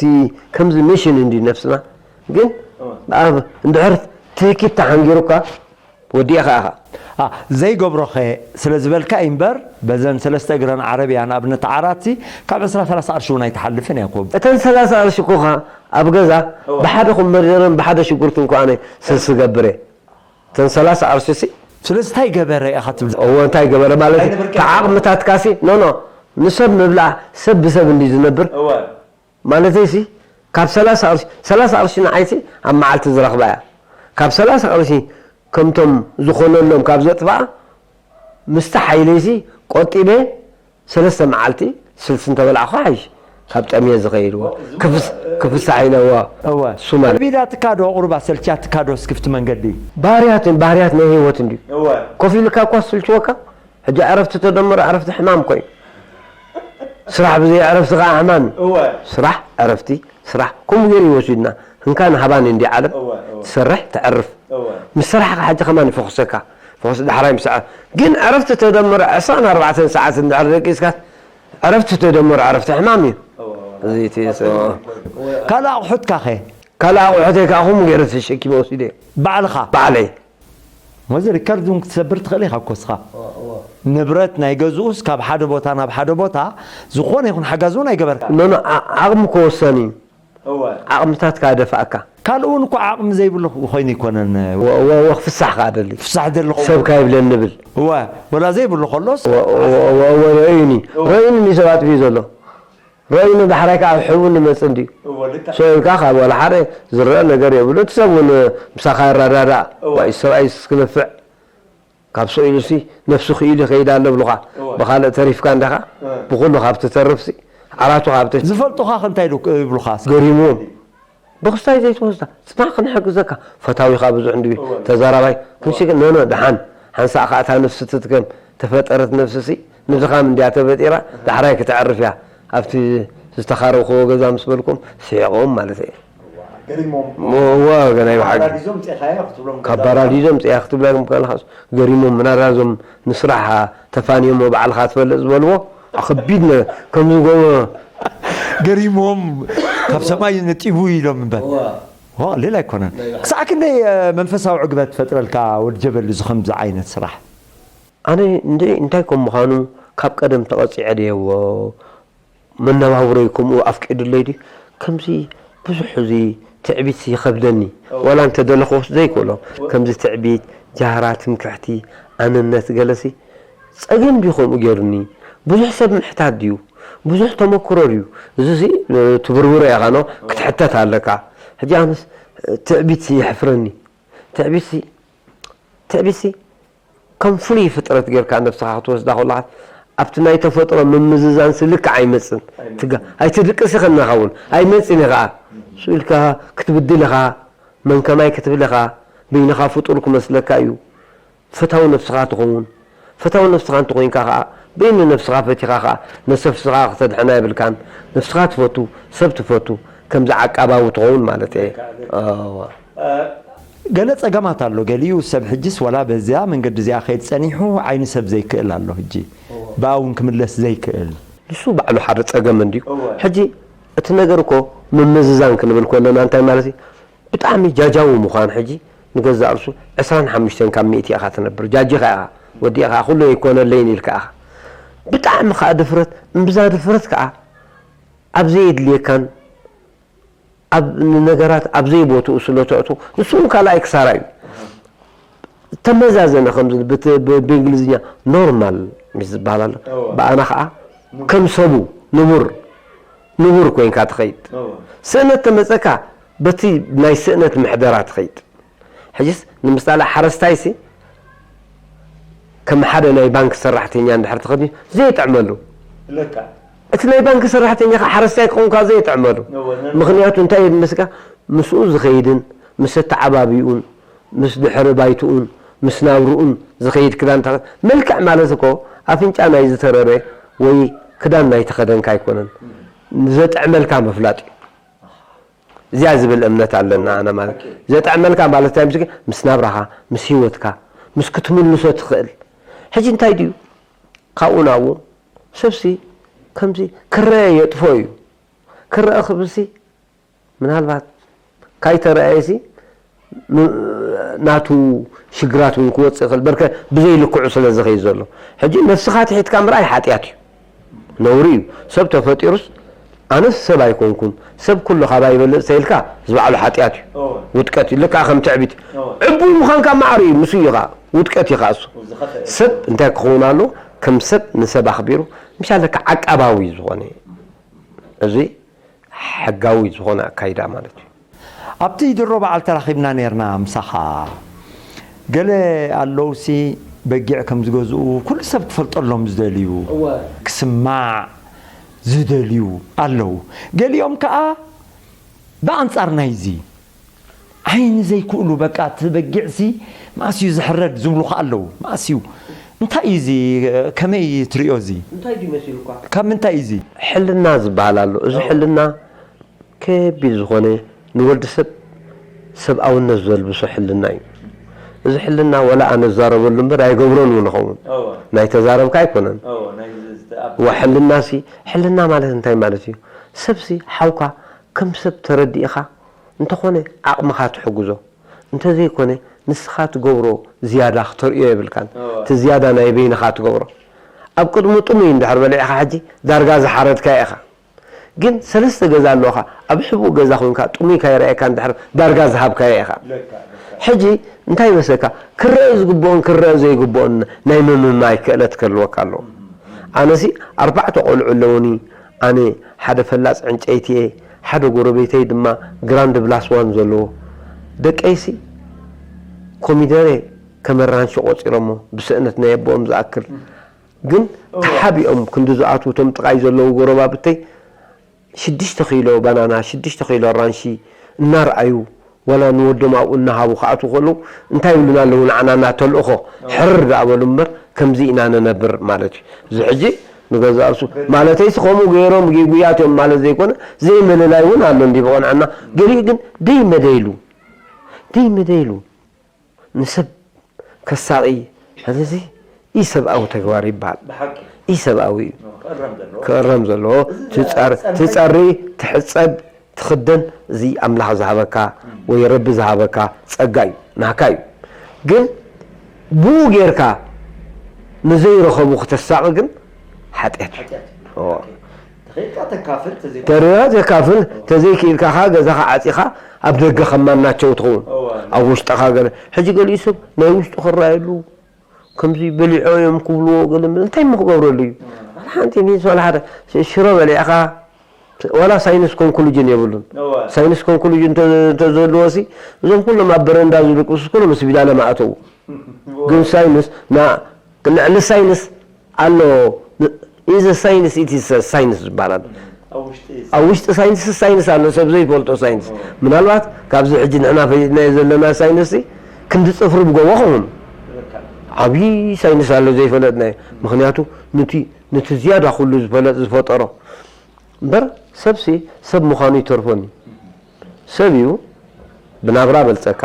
ከምዚ ሚሽን እንዲ ነፍስና ግን እወ። ኣብ እንድሕር ትህኪት ተሓንጊሩካ ወዲእኻ ኢኻ። ኣ፣ ዘይገብሮኸ ስለ ዝበልካ እዩ እምበር፣ በዘን ሰለስተ እግረን ዓረብያ ንኣብነት ዓራትሲ ካብ ዕስራ ሰላሳ ቅርሺ እውን ኣይትሓልፍን እያ ኮቡ። እተን ሰላሳ ቅርሺ እኮ ኸ ኣብ ገዛ እወ። ብሓደ ኮመደረን ብሓደ ሽጉርትን እኮ ኣነ ሰልሲ ገብር እየ። እተን ሰላሳ ቅርሺ ሲ ስለዚ እንታይ ገበረ ኢኻ ትብል? እወ፣ እንታይ ገበረ ማለት እንታይ ንብርቀት ተዓቕምታትካ ሲ ኖ ኖ ንሰብ ምብላዕ ሰብ ብሰብ እንዲ ዝነብር እወ። ማለተይሲ ካብ ሰላሳ ቅርሺ ሰላሳ ቅርሺ ንዓይሲ ኣብ መዓልቲ ዝረኽባ እያ። ካብ ሰላሳ ቅርሺ ከምቶም ዝኾነሎም ካብ ዘጥፍኣ ምስቲ ሓይለይሲ ቆጢበ ሰለስተ መዓልቲ ስልሲ እንተበላዕኹ ሓይሽ ካብ ጠምየ ዝኸይድዎ ክፍስ- ክፍሳሕ ኢለዎ እወ። እሱ ማለት ከቢዳትካ ዶ ቁሩብ ኣሰልችያትካ ዶ እስክፍቲ መንገዲ? ባህርያት ባህርያት ናይ ህይወት እንድዩ እወ። ኮፍ ኢልካ እኳ ስልችወካ ሕጂ ዕረፍቲ ተደምሮ ዕረፍቲ ሕማም ኮይኑ ስራሕ ብዘይ ዕረፍቲ ከዓ ሕማም እዩ እወ። ስራሕ ዕረፍቲ ስራሕ ከምኡ ገይሩ ይወስድና ህንካ ንሃባን እንዲ ዓለም እወ፣ እወ። ትሰርሕ ትዕርፍ እወ። ምስ ስራሕካ ሕጂ ከማን ይፈኩሰካ ፈኩስ ዳሕራይ ምስ ዕረ- ግን ዕረፍቲ ተደምሮ ዕስራን ኣርባዕተን ሰዓት እንድሕር ደቂስካ ዕረፍቲ ተደምሮ ዕረፍቲ ሕማም እዩ እወ፣ እወ። እዚ እቲ እወ። ካልእ ኣቑሑትካ ኸ? ካልእ ኣቑሑተይ ከዓ ከምኡ ገይረ ተሸኪመ ወሲደ ባዕልኻ? ባዕለይ ወዚ ሪከርድ እውን ክትሰብር ትኽእል ኢኻ እኮ እስኻ። ንብረት ናይ ገዝኡስ ካብ ሓደ ቦታ ናብ ሓደ ቦታ ዝኾነ ይኹን ሓጋዝ እውን ኣይገበርካ። ኖ፣ ኖ፣ ዓ- ዓቕሚ እኮ ወሳኒ እዩ። እወ። ዓቕምታትካ ደፍኣካ። ካልእ እውን እኮ ዓቕሚ ዘይብሉ ኮይኑ ይኮነን። ወ- ወ- ወ- ክፍሳሕ ከኣ ደሊ። ፍሳሕ ደሊ ክኸውን። ሰብ ካይብለን ንብል። እወ፣ ወላ ዘይብሉ ከሎስ ወ- ወ- ወ- ወ- ረእዩኒ። እወ። ረእዩኒ እዩ ሰብ ኣጥፊኡ ዘሎ። ረእዩኒ ዳሕራይ ከዓ ኣብ ሕቡ ንመጽእ እንድዩ። እወ፣ ልክዕ። ሰው ኢልካ ካብ ዋላ ሓደ ዝረአ ነገር የብሉ። እቲ ሰብ እውን ምሳኻ ይረዳዳእ። እወ። ዋይ፣ ሰብኣይ ስክነፍዕ ካብ ሰው ኢሉሲ ነፍሱ ክኢሉ ይኸይድ ኣሎ ብሉኻ። እወ። ብኻልእ ተሪፍካ እንዳኻ እወ። ብኹሉ ካብ ትተርፍሲ ዓራቱ ካብ ተ- ዝፈልጡኻ ከ እንታይ ኢሉ ይብሉኻ? ገሪምዎም። ብኽስታይ ዘይትወስዳ፣ ጽናሕ ክንሕግዘካ። ፈታዊኻ ብዙሕ እንድዩ። እወ። ተዛራባይ። ክንሽግ፣ ኖ፣ ኖ፣ ደሓን። ሓንሳእ ከኣ እታ ነፍሲ ትትከም ተፈጠረት ነፍሲሲ፣ ንድኻም እንድያ ተፈጢራ፣ ዳሕራይ ክትዕርፍ እያ። ኣብቲ ዝተኻረብክዎ ገዛ ምስ በልኩም ስሒቖም ማለት እየ። ገሪሞም እዋ ገናይ ብሓቂ ኣባራዲዞም ፂኻዮ ክትብሎም ካብ ባራዲዞም ፅያ ክትብላ ከለኻስ ገሪሞም ምናዳ እዞም ንስራሕ ተፋንዮሞ ባዕልኻ ትፈልጥ ዝበልዎ ከቢድ ነ ከምዚ ጎቦ ገሪሞም ካብ ሰማይ ነጢቡ ኢሎም እምበር ዋ፣ ሌላ ኣይኮነን። ክሳዕ ክንደይ መንፈሳዊ ዕግበት ፈጥረልካ ወዲ ጀበል እዚ ከምዚ ዓይነት ስራሕ? ኣነ እንደ እንታይ ከም ምዃኑ ካብ ቀደም ተቐፂዐ ድየዎ መነባብሮይ ከምኡ ኣፍቂዱለይ ድዩ ከምዚ ብዙሕ እዚ ትዕቢት ይኸብደኒ። ዋላ እንተደለኹስ ዘይክእሎ ከምዚ ትዕቢት፣ ጃህራ፣ ትምክሕቲ፣ ኣነነት ገለሲ ጸገም ድዩ ከምኡ ገይሩኒ? ብዙሕ ሰብ ምሕታት ድዩ? ብዙሕ ተመክሮ ድዩ? እዚ ሲ ትብርብሮ ኢኻ ኖ ክትሕተት ኣለካ። ሕጂ ኣነስ ትዕቢት የሕፍረኒ። ትዕቢት ትዕቢት ከም ፍሉይ ፍጥረት ጌርካ ነብስኻ ክትወስዳ ከለኻ ኣብቲ ናይ ተፈጥሮ ምምዝዛንሲ ልክዕ ኣይመፅን። ትጋ ኣይትድቅስ ኢኸ እናኸውን ኣይመፅን ኢኻ እሱ ኢልካ ክትብድል ኢኻ። መን ከማይ ክትብል ኢኻ። በይንኻ ፍጡር ክመስለካ እዩ። ፈታዊ ነብስኻ ትኸውን። ፈታዊ ነብስኻ እንተኾይንካ ከዓ በይኑ ነብስኻ ፈቲኻ ከዓ ነሰፍስኻ ክተድሕና የብልካን። ነብስኻ ትፈቱ፣ ሰብ ትፈቱ፣ ከምዚ ዓቃባዊ ትኸውን ማለት እየ። እዋ። ገለ ጸገማት ኣሎ። ገሊኡ ሰብ ሕጅስ ወላ በዚያ መንገዲ እዚኣ ከይድ ጸኒሑ ዓይኒ ሰብ ዘይክእል ኣሎ። ሕጂ ብኣ እውን ክምለስ ዘይክእል ንሱ ባዕሉ ሓደ ጸገም እንድዩ። ሕጂ እቲ ነገር እኮ ምምዝዛን ክንብል ከለና እንታይ ማለት እዩ? ብጣዕሚ ጃጃዊ ምዃን ሕጂ ንገዛእ ርእሱ ዕስራን ሓሙሽተን ካብ ሚእቲ ኢኻ ትነብር። ጃጂኻ ኢኻ ወዲእኻ ኩሉ ኣይኮነለይን ኢልካ ኢኻ። ብጣዕሚ ከዓ ድፍረት እምብዛ ድፍረት ከዓ ኣብ ዘየድልየካን ኣብ ንነገራት ኣብ ዘይቦትኡ ስለ ተእቱ ንሱ እውን ካልኣይ ክሳራ እዩ። ተመዛዘነ ከምዚ ብእንግሊዝኛ ኖርማል ምስ ዝበሃል ኣሎ ብኣና ከዓ ከም ሰቡ ንቡር ንቡር ኮይንካ ትኸይድ። ስእነት ተመፀካ በቲ ናይ ስእነት ምሕደራ ትኸይድ። ሕጅስ ንምሳሌ ሓረስታይ ሲ ከም ሓደ ናይ ባንክ ሰራሕተኛ እንድሕር ተኸዲ ዘይጥዕመሉ እቲ ናይ ባንክ ሰራሕተኛ ከዓ ሓረስታይ ክኾንካ ዘይጥዕመሉ። ምክንያቱ እንታይ መስካ ምስኡ ዝኸይድን ምስ ኣተዓባቢኡን ምስ ድሕሪ ባይትኡን ምስ ናብርኡን ዝኸይድ ክዳን ተኸ- መልክዕ ማለት እኮ ኣፍንጫ ናይ ዝተረረ ወይ ክዳን ናይ ተኸደንካ ኣይኮነን። ዘጥዕመልካ ምፍላጥ እዩ። እዚኣ ዝብል እምነት ኣለና ኣነ ማለት ዘጥዕመልካ ማለት እንታይ ምስ ምስ ናብራኻ ምስ ህይወትካ ምስ ክትምልሶ ትኽእል። ሕጂ እንታይ ድዩ ካብኡ ናብኡ ሰብሲ ከምዚ ክረአ የጥፎ እዩ። ክረአ ክብልሲ ምናልባት ካይተረኣየሲ ናቱ ሽግራት እውን ክወፅእ ይኽእል በርከ ብዘይ ልክዑ ስለ ዝኸይድ ዘሎ ሕጂ ነፍስኻ ትሒትካ ምርኣይ ሓጢኣት እዩ። ነውሪ እዩ። ሰብ ተፈጢሩስ ኣነስ ሰብ ኣይኮንኩን ሰብ ኩሉ ካባይ ይበልፅ ተይልካ ዝባዕሉ ሓጢኣት እዩ። ውድቀት እዩ። ልክዓ ከም ትዕቢት ዕቡይ ምዃንካ ማዕሪ እዩ። ምስ እዩ ከዓ ውድቀት እዩ ከዓ እሱ። ሰብ እንታይ ክኸውን ኣሎ ከም ሰብ ንሰብ ኣኽቢሩ ምሻለካ ዓቃባዊ ዝኾነ እዚ ሕጋዊ ዝኾነ ኣካይዳ ማለት እዩ። ኣብቲ ድሮ በዓል ተራኺብና ነርና ምሳኻ ገለ ኣለውሲ በጊዕ ከም ዝገዝኡ ኩሉ ሰብ ክፈልጠሎም ዝደልዩ ክስማዕ ዝደልዩ ኣለዉ። ገሊኦም ከዓ ብኣንጻር ናይዚ ዓይኒ ዘይክእሉ በቃ እቲ በጊዕሲ መኣስ እዩ ዝሕረድ ዝብሉ ከዓ ኣለዉ። መኣስ እዩ እንታይ እዩ እዚ ከመይ ትሪኦ እዚ እንታይ ድዩ መሲሉኳ? ካብ ምንታይ እዩ እዚ? ሕልና ዝበሃል ኣሎ። እዚ ሕልና ከቢድ ዝኾነ ንወዲ ሰብ ሰብኣውነት ዘልብሶ ሕልና እዩ። እዚ ሕልና ወላ ኣነ ዝዛረበሉ እምበር ኣይገብሮን እውን እኸውን። ናይ ተዛረብካ ኣይኮነን። ዋ ሕልና ሲ ሕልና ማለት እንታይ ማለት እዩ? ሰብሲ ሓውካ ከም ሰብ ተረዲእኻ እንተኾነ ዓቕምኻ ትሕግዞ እንተዘይኮነ ንስኻ ትገብሮ ዝያዳ ክተርእዮ የብልካን። እቲ ዝያዳ ናይ በይንኻ ትገብሮ ኣብ ቅድሙ ጥሙይ እንድሕር በሊዕኻ ሕጂ ዳርጋ ዝሓረድካዮ ኢኻ። ግን ሰለስተ ገዛ ኣለኻ ኣብ ሕቡእ ገዛ ኮይንካ ጥሙይ ካይረኣየካ እንድሕር ዳርጋ ዝሃብካዮ ኢኻ። ሕጂ እንታይ ይመስለካ ክረአ ዝግብኦን ክረአ ዘይግብኦን ናይ ምምማይ ክእለት ክህልወካ ኣለዎ። ኣነሲ ኣርባዕተ ቆልዑ ኣለውኒ ኣነ ሓደ ፈላፅ ዕንጨይቲ እየ ሓደ ጎረቤተይ ድማ ግራንድ ብላስ ዋን ዘለዎ ደቀይሲ ኮሚደረ ከም ኣራንሺ ቆፂሮሞ ብስእነት ናይ ኣቦኦም ዝኣክል ግን ተሓቢኦም ክንዲ ዝኣትዉ እቶም ጥቓይ ዘለዉ ጎረባብተይ ሽዱሽተ ኪሎ ባናና ሽዱሽተ ኪሎ ኣራንሺ እናርኣዩ ዋላ ንወዶም ኣብኡ እናሃቡ ክኣትዉ ከለዉ እንታይ ይብሉና ኣለዉ ንዓና እና ተልእኾ ሕርር ደኣ በሉ እምበር ከምዚ ኢና ንነብር ማለት እዩ እዚ ሕጂ ንገዛእ ርእሱ ማለተይሲ ከምኡ ገይሮም ጌጉያት እዮም ማለት ዘይኮነ ዘይምልላይ እውን ኣሎ እንዲ ብቐንዕና። ገሊኡ ግን ደይመደይሉ ደይመደይሉ ንሰብ ከሳቒ፣ እዚ ኢሰብኣዊ ተግባር ይበሃል። ብሓቂ ኢሰብኣዊ እዩ። ክእረም ዘለዎ። ክእረም ዘለዎ። እዚ ትጸር- ትጸሪ ትሕጸብ ትኽደን፣ እዚ ኣምላኽ ዝሃበካ ወይ ረቢ ዝሃበካ ጸጋ እዩ፣ ናካ እዩ። ግን ብኡ ጌርካ ንዘይረኸቡ ክተሳቒ ግን ሓጢኣት እዩ። ሓጢኣት እዩ። እዎ። ተኸኢልካ ተካፍል፣ ተዘይካ ተሪራ ተካፍል፣ ተዘይክኢልካ ኸዓ ገዛኻ ዓጺኻ ኣብ ደገ ከማናቸው ትኸውን። እዎ። ኣብ ውሽጥኻ ገለ ሕጂ ገሊኡ ሰብ ናይ ውሽጡ ክረኣየሉ ከምዚ በሊዖ እዮም ክብልዎ ገለ ምን- እንታይ እሞ ክገብረሉ እዩ? ዋላ ሓንቲ ሚስ ዋላ ሓደ ሽ- ሽሮ በሊዕኻ ዋላ ሳይንስ ኮንክሉጅን የብሉን። እወ። ሳይንስ ኮንክሉጅን እንተ- እንተዘለዎ ሲ እዞም ኩሎም ኣብ በረንዳ ዝልቅሱ ኩሎም ስቢዳለ ማእተው። እወ። ግን ሳይንስ ና ልዕሊ ሳይንስ ኣሎ። ኢዘ ሳይንስ ኢቲ ሳይንስ ዝበሃል ኣሎ። ኣብ ውሽጢ ኣብ ውሽጢ ሳይንስ ሳይንስ ኣሎ፣ ሰብ ዘይፈልጦ ሳይንስ። ምናልባት ካብዚ ሕጂ ንሕና ፈሊጥናዮ ዘለና ሳይንስ ክንዲ ጽፍሪ ብጎቦ ኸውን። ዓብዪ ሳይንስ ኣሎ ዘይፈለጥናዮ። ምኽንያቱ ንቲ ንቲ ዝያዳ ኩሉ ዝፈለጥ ዝፈጠሮ እምበር ሰብሲ ሰብ ምዃኑ ይተርፎኒ። ሰብ እዩ ብናብራ በልጸካ፣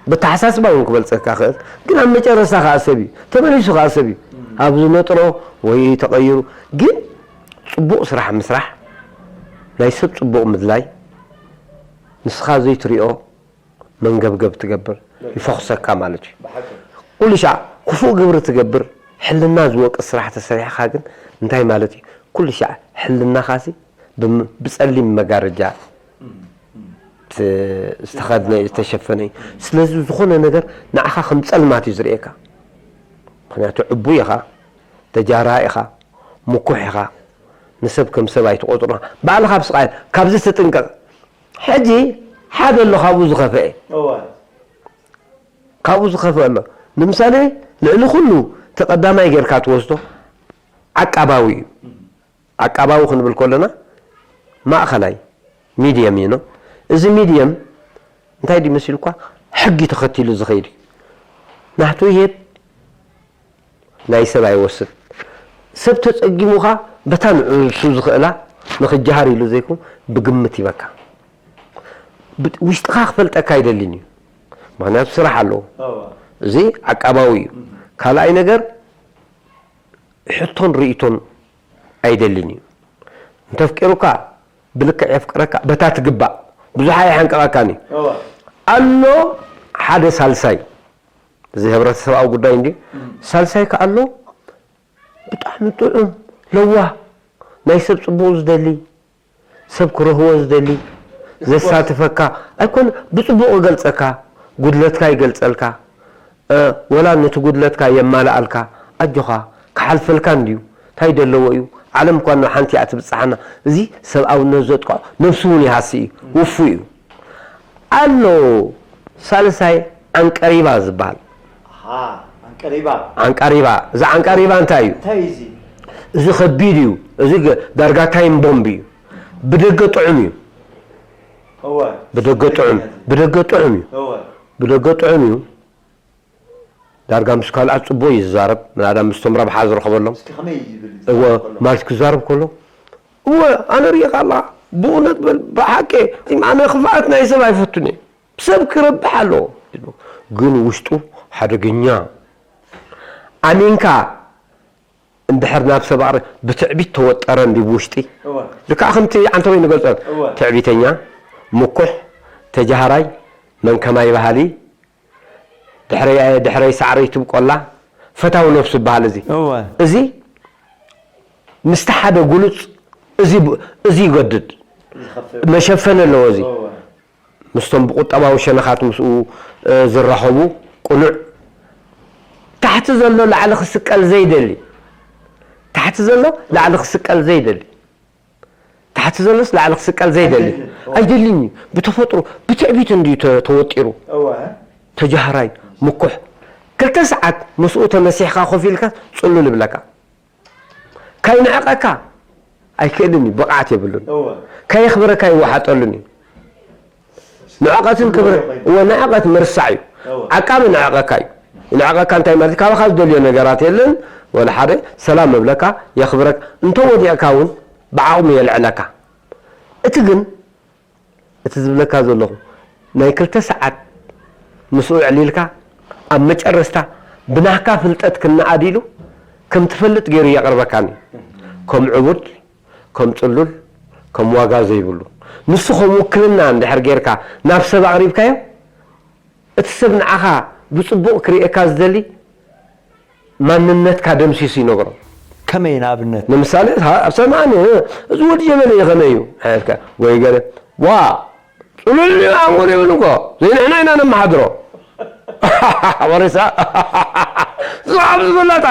ብተሓሳስባ እውን ክበልጸካ ክእል። ግን ኣብ መጨረስታ ከዓ ሰብ እዩ ተመሊሱ ከዓ ሰብ እዩ። ኣብ ዝነጥሮ ወይ ተቐይሩ። ግን ጽቡቕ ስራሕ ምስራሕ፣ ናይ ሰብ ጽቡቕ ምድላይ፣ ንስኻ ዘይትሪኦ መንገብገብ ትገብር፣ ይፈኹሰካ ማለት እዩ። ኩሉ ሻዕ ክፉእ ግብሪ ትገብር፣ ሕልና ዝወቅስ ስራሕ ተሰሪሕኻ ግን እንታይ ማለት እዩ? ኩሉ ሻዕ ሕልናኻሲ ብም- ብጸሊም መጋረጃ ት- ዝተኸድነ ዝተሸፈነ እዩ። ስለዚ ዝኾነ ነገር ንዓኻ ከም ጸልማት እዩ ዝርእየካ። ምኽንያቱ ዕቡይ ኢኻ፣ ተጃራ ኢኻ፣ ምኩሕ ኢኻ፣ ንሰብ ከም ሰብ ኣይትቆጽሮ። ባዕልኻ ብስቓይ ካብዚ ትጥንቀቕ። ሕጂ ሓደ ኣሎ ካብኡ ዝኸፍአ። እወ። ካብኡ ዝኸፍአ ኣሎ። ንምሳሌ ልዕሊ ኩሉ ተቐዳማይ ጌርካ ትወስዶ ዓቃባዊ እዩ። ዓቃባዊ ክንብል ከለና ማእኸላይ ሚድየም እዩ። እዚ ሚድየም እንታይ ድዩ መሲልኳ? ሕጊ ተኸቲሉ ዝኸይድ እዩ። ናቱ ይሄድ ናይ ሰብ ኣይወስድ። ሰብ ተጸጊሙኻ በታ ንዕሱ ዝኽእላ ንኽጀሃር ኢሉ ዘይኮን ብግምት ይበካ። ብ- ውሽጥኻ ክፈልጠካ ኣይደልን እዩ። ምኽንያቱ ስራሕ ኣለዎ። እወ። እዚ ዓቃባዊ እዩ። ካልኣይ ነገር ሕቶን ርእይቶን ኣይደልን እዩ። እንተፍቂሩካ ብልክዕ የፍቅረካ በታ ትግባእ ብዙሕ ኣይሓንቀቐካን እዩ። እወ። ኣሎ ሓደ ሳልሳይ፣ እዚ ህብረተሰብኣዊ ጉዳይ እንዲ ሳልሳይ ከ ኣሎ ብጣዕሚ ጥዑም ለዋህ ናይ ሰብ ጽቡቕ ዝደሊ ሰብ ክረህዎ ዝደሊ ዘሳትፈካ ኣይኮን ብጽቡቕ ይገልጸካ ጉድለትካ ይገልጸልካ እ፣ ወላ ነቲ ጉድለትካ የማልኣልካ ኣጆኻ ክሓልፈልካ እንድዩ እንታይ ደለዎ እዩ ዓለም እኳ ናብ ሓንቲ እያ ትብጽሓና እዚ ሰብኣውነት ዘጥቅዖ ነብሱ እውን ይሃሲ እዩ ውፉ እዩ ኣሎ ሳልሳይ ዓንቀሪባ ዝበሃል ኣሃ፣ ዓንቀሪባ። ዓንቃሪባ እዛ ዓንቃሪባ እንታይ እዩ እንታይ እዩ እዚ? እዚ ከቢድ እዩ እዚ ገ- ዳርጋ ታይም ቦምብ እዩ ብደገ ጥዑም እዩ እወ። ብደገ ጥዑም ብደገ ጥዑም እዩ እወ። ብደገ ጥዑም እዩ ዳርጋ ምስ ካልኣት ጽቡቕ እዩ ዝዛረብ ምናዳ ምስቶም ረብሓ ዝረኸበሎም እስኪ ከመይ ይብል እወ ዝዛረብ ከሎ? ማለት ክዛረብ ከሎ እወ ኣነ ርእኻ ኣላ ብእውነት በል ብሓቂ ኣነ ክፍኣት ናይ ሰብ ኣይፈቱን እየ ሰብ ክረብሕ ኣለዎ ግን ውሽጡ ሓደገኛ ኣሚንካ እንድሕር ናብ ሰብ ኣቕሪ ብትዕቢት ተወጠረ እንዲ ብውሽጢ እወ። ልክዓ ከምቲ ዓንተወይ ንገልጸ እወ። ትዕቢተኛ ምኩሕ ተጃሃራይ መን ከማይ በሃሊ ድሕረይ ድሕረይ ሳዕረይ ትብቆላ ፈታዊ ነብሱ ይበሃል እዚ እወ። እዚ ምስቲ ሓደ ጉሉጽ እዚ ብ- እዚ ይገድድ ዝኸፍእ መሸፈኒ ኣለዎ እዚ እወ። ምስቶም ብቁጠባዊ ሸነኻት ምስኡ እ፣ ዝራኸቡ ቅኑዕ ታሕቲ ዘሎ ላዕሊ ክስቀል ዘይደሊ ታሕቲ ዘሎ ላዕሊ ክስቀል ዘይደሊ ታሕቲ ዘሎስ ላዕሊ ክስቀል ዘይደሊ ኣይደልን። ኣይደልን እዩ ብተፈጥሮ ብትዕቢት እንድዩ ተ- ተወጢሩ እወ። ተጃህራይ ምኩሕ ክልተ ሰዓት ምስኡ ተመሲሕካ ኮፍ ኢልካ ጽሉል ይብለካ ካይንዕቐካ ኣይክእልን እዩ ብቕዓት የብሉን እወ። ካየኽብረካ ይወሓጠሉን እዩ ንዕቐትን ክብረ እወ ንዕቐት ምርሳዕ እዩ እወ። ዓቃቢ ንዕቐካ እዩ ንዕቐካ እንታይ ማለት ካባኻ ዝደልዮ ነገራት የለን ወላ ሓደ ሰላም እብለካ፣ የኽብረካ፣ እንተወዲቕካ እውን ብዓቕሙ የልዕለካ። እቲ ግን እቲ ዝብለካ ዘለኹ ናይ ክልተ ሰዓት ምስኡ ዕሊልካ ኣብ መጨረስታ ብናህካ ፍልጠት ክነኣድ ኢሉ ከም ትፈልጥ ገይሩ የቕርበካኒ። ከም ዕቡድ፣ ከም ጽሉል፣ ከም ዋጋ ዘይብሉ። ንሱ ከም ውክልና እንድሕር ጌርካ ናብ ሰብ ኣቕሪብካዮ፣ እቲ ሰብ ንዓኻ ብጽቡቕ ክርእየካ ዝደሊ ማንነትካ ደምሲሱ ይነግሮ። ከመይ ንኣብነት? ንምሳሌ፣ ሃ-፣ ሰማዕኒ፣ እዚ ወዲ ጀበሊ እዩ፣ ከመይ እዩ? ሓይልካ ወይ ገለ፣ ዋ፣ ጽሉል እዩ፣ ኣንጎል የብሉን እኮ። ዘይንሕና ኢና ነመሓድሮ። ወሪሳ። ዝዓብ ዝበላታ፣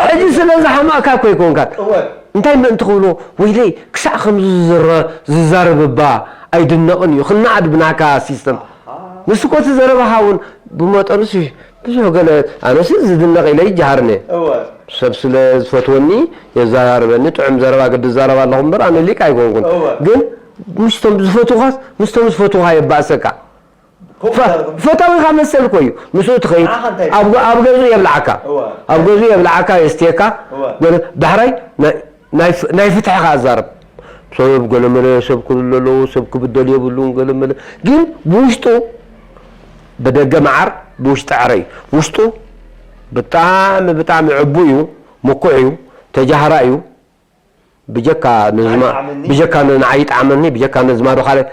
ሕጂ ስለ ዝሓማእካ እኮ ኣይኮንካን። እወ። እንታይ ምእንቲ ክብሎ፣ ወይለይ፣ ክሳዕ ከምዚ ዝረ-፣ ዝዛረብ እባ ኣይድነቕን እዩ። ክነኣድ ብናካ ሲስተም። ኣሃ። ንሱ እኮ እቲ ዘረባኻ እውን ብመጠኑስ ብዙሕ ገለ፣ ኣነስ ዝድነቕ ኢለ ይጀሃርኒ። እወ። ሰብ ስለ ዝፈትወኒ የዘራርበኒ፣ ጥዑም ዘረባ ግዲ ዝዛረብ ኣለኹ እምበር፣ ኣነ ሊቅ ኣይኮንኩን። እወ። ግን ምስቶም ዝፈትውኻስ፣ ምስቶም ዝፈትውኻ የባእሰካ። ከምኡ ፈ-፣ ዛረብ። ፈታዊኻ መሰል እኮ እዩ። ምስኡ ትኸይድ። ንዓኻ እንታይ ኣብ ገ-፣ ኣብ ገዝኡ የብልዓካ። እወ። ኣብ ገዝኡ የብልዓካ፣ የስትየካ። እወ። ገለ ዳሕራይ ናይ፣ ናይ ፍ-፣ ናይ ፍትሒ ከኣ ዛረብ። ሰብ ገለመለ፣ ሰብ ክልል ኣለዎ፣ ሰብ ክብደል የብሉን፣ ገለመለ። ግን ብውሽጡ ብደገ መዓር፣ ብውሽጢ ዕረ እዩ። ውሽጡ ብጣዕሚ፣ ብጣዕሚ ዕቡ እዩ፣ ምኩሕ እዩ፣ ተጃህራ እዩ። ብጀካ ንዝማ-፣ ኣይጥዓመኒ። ብጀካ ን-፣ ንዓይ ይጥዓመኒ፣ ብጀካ ነዝማዶ ካልእ።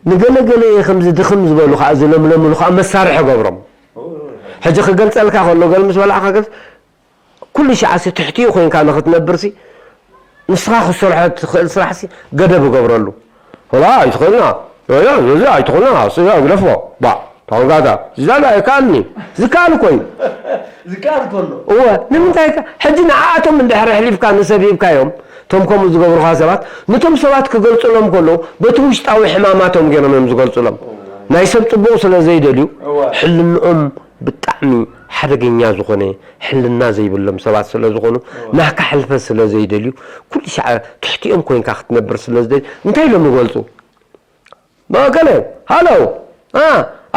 ንገለ ገለ ከምዚ ድኽም ዝበሉ ከኣ ዝለምለምሉ ከኣ መሳርሒ ገብሮም። ኦ። ሕጂ ክገልጸልካ ከሎ ገለ ምስ በላዕካ ገዝ-፣ ኩሉ ሻዕሲ ትሕቲኡ ኮይንካ ንኽትነብርሲ፣ ንስኻ ክትሰርሖ ትኽእል ስራሕሲ ገደብ እገብረሉ። ወላ ኣይትኽእልና፣ ወላ እዚ ኣይትኽእልና፣ ስጋ ግደፎ፣ ባ፣ ታንጋታ፣ ዝዛላ ኣይከኣልኒ፣ ዝከኣል እኮ እዩ። ዝከኣል ከሎ። እወ፣ ንምንታይ ከ-፣ ሕጂ ንዓኣቶም እንድሕር ኣሕሊፍካ ንሰብ ሂብካዮም፣ እቶም ከምኡ ዝገብሩኻ ሰባት፣ ነቶም ሰባት ክገልጹሎም ከለዉ፣ በቲ ውሽጣዊ ሕማማቶም ገይሮም እዮም ዝገልጹሎም። ናይ ሰብ ጽቡቕ ስለ ዘይደልዩ፣ እወ። ሕልንኦም ብጣዕሚ ሓደገኛ ዝኾነ ሕልና ዘይብሎም ሰባት ስለ ዝኾኑ፣ እወ። ናካ ሕልፈት ስለ ዘይደልዩ፣ ኩሉ ሻዕ ትሕቲኦም ኮይንካ ክትነብር ስለ ዝደልዩ፣ እንታይ ኢሎም ይገልጹ? መቐለ፣ ሃሎ፣ ኣ፣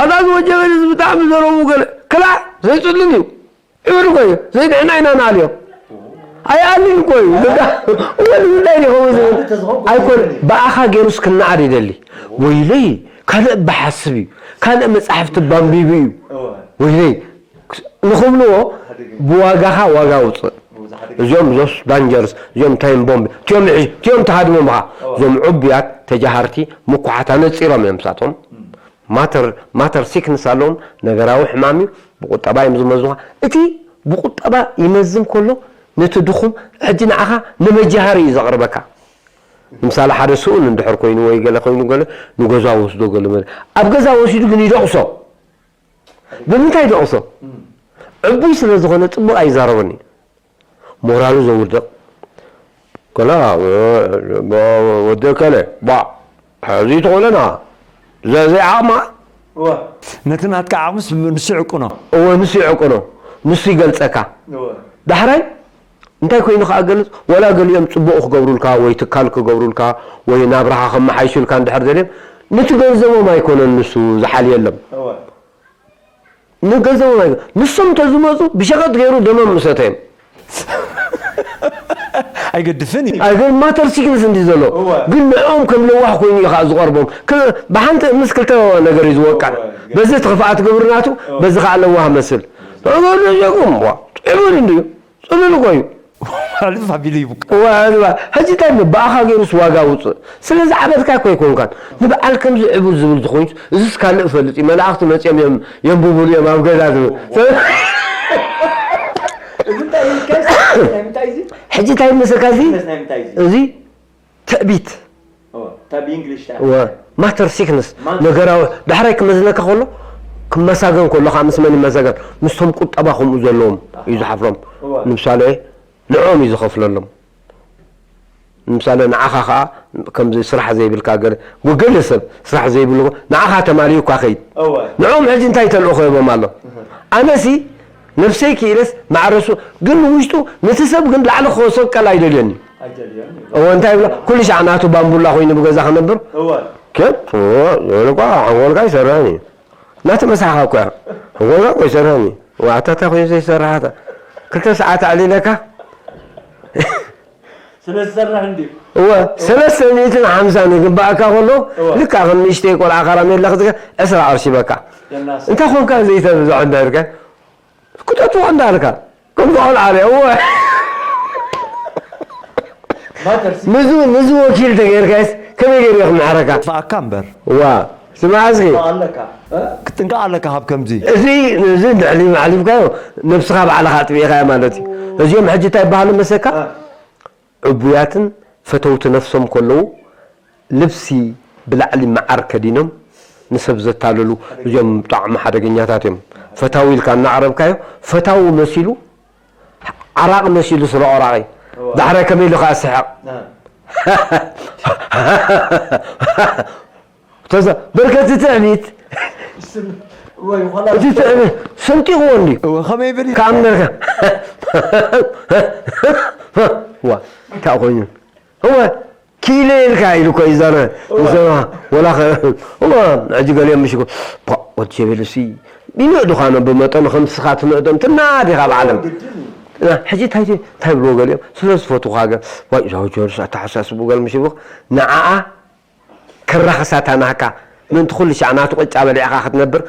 ኣታ እዚ ወጀበ እዚ ብጣዕሚ ዘረቡ ገለ፣ ክላእ፣ ዘይጽሉል እዩ። ዕብር እኮ እዩ፣ ዘይንሕና ኢና ንኣልዮ። ኣይኣልን እኮ እዩ። እወ፣ ንምንታይ እዩ ከምኡ ዝብል? ኣይኮን፣ ብኣኻ ገይሩስ ክነኣድ ይደሊ። ወይለይ፣ ካልእ ብሓስብ እዩ፣ ካልእ መጻሕፍቲ ባንቢቡ እዩ። እወ። ወይለይ፣ ንኽብልዎ ብዋጋኻ ዋጋ ውፅእ። እዚኦም ዞስ ዳንጀርስ፣ እዚኦም ታይም ቦምብ፣ እቲኦም ይሕሽ-፣ እቲኦም ተሃድሞም ኢኻ። እወ። እዞም ዕቡያት ተጃሃርቲ ምኩሓት ኣነፂሮም እዮም እሳቶም። እም። ማተር፣ ማተር ሲክንስ ኣለዎም፣ ነገራዊ ሕማም እዩ፣ ብቁጠባ እዮም ዝመዝኑኻ። እቲ ብቁጠባ ይመዝን ከሎ፣ ነቲ ድኹም ሕጂ ንዓኻ ንመጃሃሪ እዩ ዘቕርበካ። ንምሳሌ ሓደ ስኡን እንድሕር ኮይኑ ወይ ገለ ኮይኑ ገለ ንገዛ ወስዶ ገለ መለ። ኣብ ገዛ ወሲዱ ግን ይደቕሶ። ብምንታይ ይደቕሶ? እም። ዕቡይ ስለ ዝኾነ ጽቡቕ ኣይዛረበን እዩ። ሞራሉ ዘውድቕ። ከላ፣ ወዲ ከለ፣ ባ፣ ሕዚ ተኾለና፣ ዘ-፣ ዘይዓቕማ። እወ። ነቲ ናትካ ዓቕምስ ንሱ ይዕቅኖ። እወ፣ ንሱ ይዕቅኖ። ንሱ ይገልጸካ። እወ። ዳሕራይ እንታይ ኮይኑ ከኣ ገልጽ፣ ወላ ገሊኦም ጽቡቕ ክገብሩልካ ወይ ትካል ክገብሩልካ ወይ ናብራኻ ከመሓይሹልካ እንድሕር ደልዮም፣ ነቲ ገንዘቦም ኣይኮነን ንሱ ዝሓልየሎም። እወ። ንገንዘቦም ኣይኮ-፣ ንሶም እንተዝመጹ ብሸቐጥ ገይሩ ደሞም ምሰተዮም። ኣይገድፍን እዩ። ኣይገ-፣ ማተር ሲክንስ እንዲ ዘሎ። እወ። ግን ንዕኦም ከም ለዋህ ኮይኑ እዩ ከኣ ዝቐርቦም። ከ-፣ ብሓንቲ ምስ ክልተ ነገር እዩ ዝወቅዕ። እወ። በዚ እቲ ክፍኣት ግብሪ ናቱ፣ እወ። በዚ ከኣ ለዋህ መስል። እወ። እወ፣ ደጀኩም፣ ዋ፣ ጥዑሙን እንድዩ። ጽሉል እኮ እዩ። ማለት ፋሚሊ ይቡቅ። እዋ፣ እዋ። ሕጂ እንታይ ብሎ? ብኣኻ ገይሩስ ዋጋ ውፅእ። ስለዚ ዓበድካ እኮ ኣይኮንካን። ንበዓል ከምዚ ዕቡድ ዝብል ተኾይኑስ፣ እዚስ ካልእ ፈልጥ እዩ። መላእኽቲ መፅዮም እዮም፣ የንብቡሉ እዮም ኣብ ገዛ ዝብል። እዋ። እዚ እንታይ እዩ? እንታይ እንታይ እንታይ እዚ? ሕጂ እንታይ ይመስለካ እዚ? እዚ እንታይ እንታይ እዚ? እዚ ትዕቢት። እወ፣ እታ ብእንግሊሽ እታ እወ፣ ማተር ሲክነስ፣ ማተር ነገራዊ፣ ዳሕራይ ክመዝነካ ከሎ፣ ክመሳገን ከሎ፣ ከዓ ምስ መን ይመሳገን? ምስቶም ቁጠባ ከምኡ ዘለዎም እዩ ዝሓፍሮም። እወ። ንምሳሌ፣ ንዕኦም እዩ ዝኸፍለሎም። ንምሳሌ፣ ንዓኻ ከዓ ከምዚ ስራሕ ዘይብልካ ገለ፣ ገለ ሰብ ስራሕ ዘይብሉ፣ ንዓኻ ተማሊኡ እኳ ከይድ። እወ። ንዕኦም ሕጂ እንታይ ተልእኾ ሂቦም ኣሎ? እህ። ኣነሲ ነብሰይ ክኢለስ ማዕረሱ፣ ግን ንውሽጡ ነቲ ሰብ ግን ላዕሊ ክኸሶ ቀል ኣይደልዮን እዩ። ኣይደልዮን እዩ። እወ፣ እንታይ ይብሎ? ኩሉ ሻዕ ናቱ ባምቡላ ኮይኑ ብገዛ ክነብር? እወ። ከ-፣ እወ፣ ዝብል እኳ ሓንጎልካ ይሰርሕን እዩ። ናቲ መሳሕኻ እኮ እያ። ሓንጎልካ እኮ ይሰርሕን እዩ። እወ፣ ኣታ እንታይ ኮይኑ ዘይሰርሕ ኣታ? ክልተ ሰዓት ኣዕሊለካ ስለ ዝሰርሕ እንዲ እወ ሰለስተ ሚእትን ሓምሳን ይግባእካ ከሎ እወ። ልካ ከም ንእሽተይ ቆልዓ ካራሜላ ክትገ ዕስራ ቅርሺ በካ የናስ እንታይ ኮንካ ዘይተብዝሖ እንዳልካ ክጠጥፎ እንዳልካ ከም ቆልዓ ለ እወ ማተርሲ ምዙ ምዙ ወኪል ተገይርካስ ከመይ ገይሩ ክምሕረካ ጥፋኣካ እምበር እዋ ስማዕ እስኪ ኣለካ እ? ክትጥንቀቕ ኣለካ ካብ ከምዚ እዚ እዚ ድሕሪ ማዕሊፍካዮ ነብስኻ ባዕልኻ ኣጥቢእኻዮ ማለት እዩ እዚኦም ሕጂ እንታይ ይበሃሉ መሰካ ዕቡያትን ፈተውቲ ነፍሶም ከለዉ ልብሲ ብላዕሊ መዓር ከዲኖም ንሰብ ዘታልሉ እዚኦም ብጣዕሚ ሓደገኛታት እዮም። ፈታዊ ኢልካ እናቕረብካዮ ፈታዊ መሲሉ ዓራቕ መሲሉ ስለ ኦራቒ ዳሕራይ ከመይ ኢሉ ከዓ ስሕቕ ተዛ በርከት ትዕቢት ወይ ኾላ እቲ ትዕቢት ሰንጢቕዎ እንዲ እወ ከመይ ብል ከኣምነልካ ዋ እንታይ ኮይኑ እወ ኪለ ኢልካ ኢሉ እኮ ይዛረ ይሰማ ወላ እወ ሕጂ ገሊኦም ምሽ ወድ ሸበልሲ ቢንዕ ድዃኖ ብመጠኑ ከምስኻ ትንእዶም ትናድ ኢኻ ብዓለም ሕጂ እንታይ እንታይ ብልዎ ገሊኦም ስለ ዝፈትኻ ገ ዋይ ዛው ጆርስ ኣተሓሳስቡ ገል ምሽ ንዓኣ ክራኸሳታ ናካ ምእንቲ ኩሉ ሻዕ ናቱ ቅጫ በሊዕኻ ክትነብር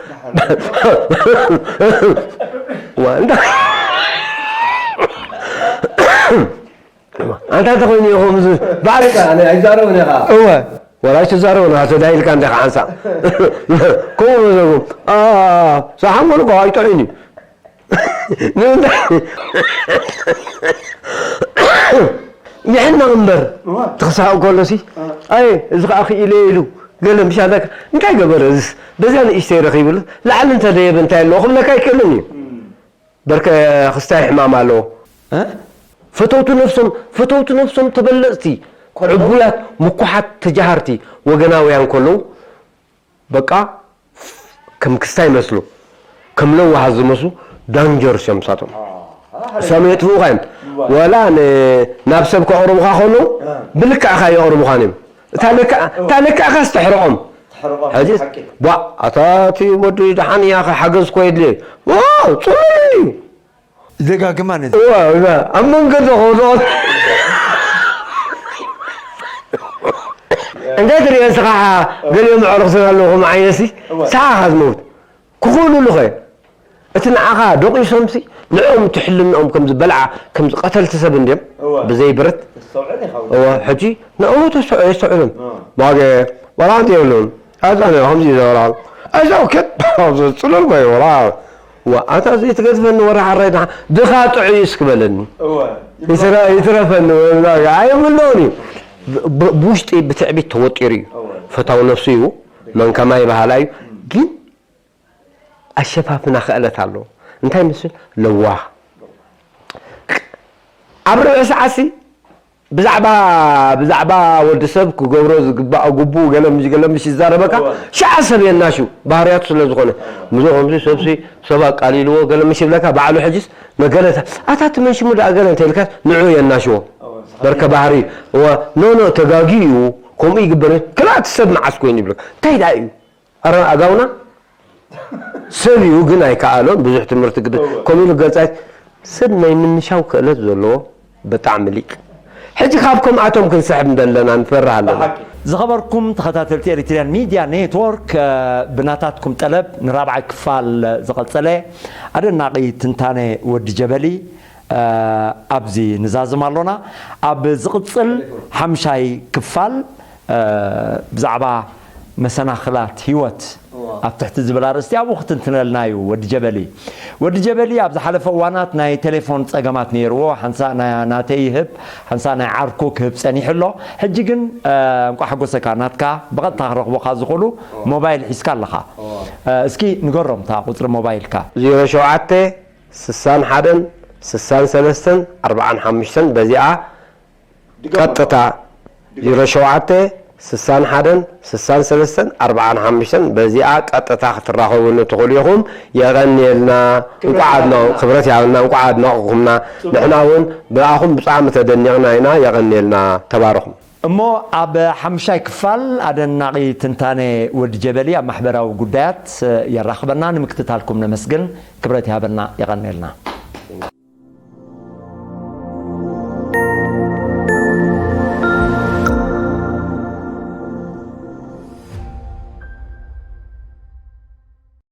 ኣንታ እንተኮይኑ ኢኹም ባዕልካ ኣይዛረብን ኢኻ እወ ወላ ኣይትዛረብን ኢኻ ተዳይልካ እንዲኻ ሓንሳእ ከምኡ በዘጉ ሳሓን ኮኑ ከ ኣይጥዑን እዩ ንምንታይ ይሕነቕ እምበር ትኽሳቕ ከሎሲ ኣይ እዚ ከዓ ክኢለ ኢሉ ገለ ምሻለካ እንታይ ገበረ እዚስ በዚያ ንእሽተይ ረኺብሉ ላዕሊ እንተደየበ እንታይ ኣለዎ ክብለካ ኣይክእልን እዩ በርከ ክስታይ ሕማም ኣለዎ ፈተውቲ ነፍሶም ፈተውቲ ነፍሶም ተበለፅቲ ዕቡያት ምኩሓት ተጃሃርቲ ወገናውያን ከለዉ በቃ ከም ክስታይ ይመስሉ ከም ለዋሃት ዝመስሉ ዳንጀርስ እዮም ምሳቶም እሳም የጥፍኡኻ እዮም ወላ ናብ ሰብ ከቕርቡኻ ከለዉ ብልክዕኻ የቕርቡኻን እዮም እታ ልክዕኻስ ተሕርቖም ሕጂ ቧ ኣታ እቲ ወዲ ደሓን እያ ሓገዝ ኮ የድልየ ፅሉል እዩ ይደጋግማ ነዚ እዋ እዋ ኣብ መንገዲ ከውድቖ እንታይ ትሪኦ ንስኻ ገሊኦም ኣዕሩኽትን ኣለኹም ዓይነሲ ሰሓኻ ዝመውት ክኽእሉሉ ኸ እቲ ንዓኻ ደቂሶምሲ ንዕኦም ትሕልንኦም ከም ዝበልዓ ከም ዝቐተልቲ ሰብ እንድዮም ብዘይ ብረት እዋ ሕጂ ንዕኡ ተስተውዕሎም ዋገ ዋላ እንተ የብሉን ኣዛነ ከምዚ ይዘበራ እዛ ውከት ጽሉል ጎይ ወላ ዋ ኣታ ዘይትገድፈኒ ወረ ሓራይ ድኻ ድኻ ጥዑይ እስክበለኒ ይትረፈኒ ኣይብሎን እዩ ብውሽጢ ብትዕቢት ተወጢሩ እዩ ፈታው ነፍሱ እዩ መን ከማይ በሃላ እዩ ግን ኣሸፋፍና ክእለት ኣለዎ እንታይ ምስል ለዋህ ኣብ ርብዒ ሰዓትሲ ብዛዕባ ብዛዕባ ወዲ ሰብ ክገብሮ ዝግባእ ግቡእ ገለ ምሽ ገለ ምሽ ይዛረበካ ሻዓ ሰብ የናሹ ባህርያቱ ስለ ዝኾነ ምዞ ከምዚ ሰብሲ ሰብ ኣቃሊልዎ ገለ ምሽ ይብለካ ባዕሉ ሕጅስ መገለታ ኣታ ትመን ሽሙ ደኣ ገለ እንተ ኢልካ ንዑ የናሽዎ በርከ ባህሪ እዋ ኖ ኖ ተጋጊ እዩ ከምኡ ይግበር ክላእ እቲ ሰብ መዓስ ኮይኑ ይብለካ እንታይ ደኣ እዩ ኣረ ኣጋውና ሰብ እዩ ግን ኣይከኣሎን ብዙሕ ትምህርቲ ግደ ከምኡ ኢሉ ገጻይ ሰብ ናይ ምንሻው ክእለት ዘለዎ ብጣዕሚ ሊቅ ሕጂ ካብ ከምኣቶም ክንስሕብ እንደለና ንፈርህ ኣለና ዝኸበርኩም ተኸታተልቲ ኤሪትሪያን ሚድያ ኔትወርክ ብናታትኩም ጠለብ ንራብዓይ ክፋል ዝቐጸለ ኣደናቒ ትንታነ ወዲ ጀበሊ ኣብዚ ንዛዝም ኣሎና ኣብ ዝቕጽል ሓምሻይ ክፋል ብዛዕባ መሰናኽላት ህይወት ኣብ ትሕቲ ዝብል ኣርእስቲ ኣብኡ ክትንትነልና እዩ ወዲ ጀበሊ ወዲ ጀበሊ ኣብ ዝሓለፈ እዋናት ናይ ቴሌፎን ፀገማት ነይርዎ ሓንሳእ ናተይ ይህብ ሓንሳእ ናይ ዓርኩ ክህብ ፀኒሑ ኣሎ ሕጂ ግን እንቋ ሓጎሰካ ናትካ ብቐጥታ ክረኽቦካ ዝኽእሉ ሞባይል ሒዝካ ኣለኻ እስኪ ንገሮም እታ ቁፅሪ ሞባይልካ ዜሮ ሸውዓተ ስሳን ሓደን ስሳን ሰለስተን ኣርብዓን ሓሙሽተን በዚኣ ቀጥታ ዜሮ ሸውዓተ ስሳን ሓደን ስሳን ሰለስተን ኣርብዓን ሓሙሽተን በዚኣ ቀጥታ ክትራኸቡኒ ትኽእሉ ኢኹም። የቐንየልና። እንቋዕ ኣድነቑ ክብረት ይሃበልና። እንቋዕ ኣድነቕኩምና። ንሕና እውን ብኣኹም ብጣዕሚ ተደኒቕና ኢና። የቐንየልና። ተባረኹ። እሞ ኣብ ሓምሻይ ክፋል ኣደናቒ ትንታነ ወዲ ጀበሊ ኣብ ማሕበራዊ ጉዳያት የራኽበና። ንምክትታልኩም ነመስግን። ክብረት ይሃበልና። የቐንየልና።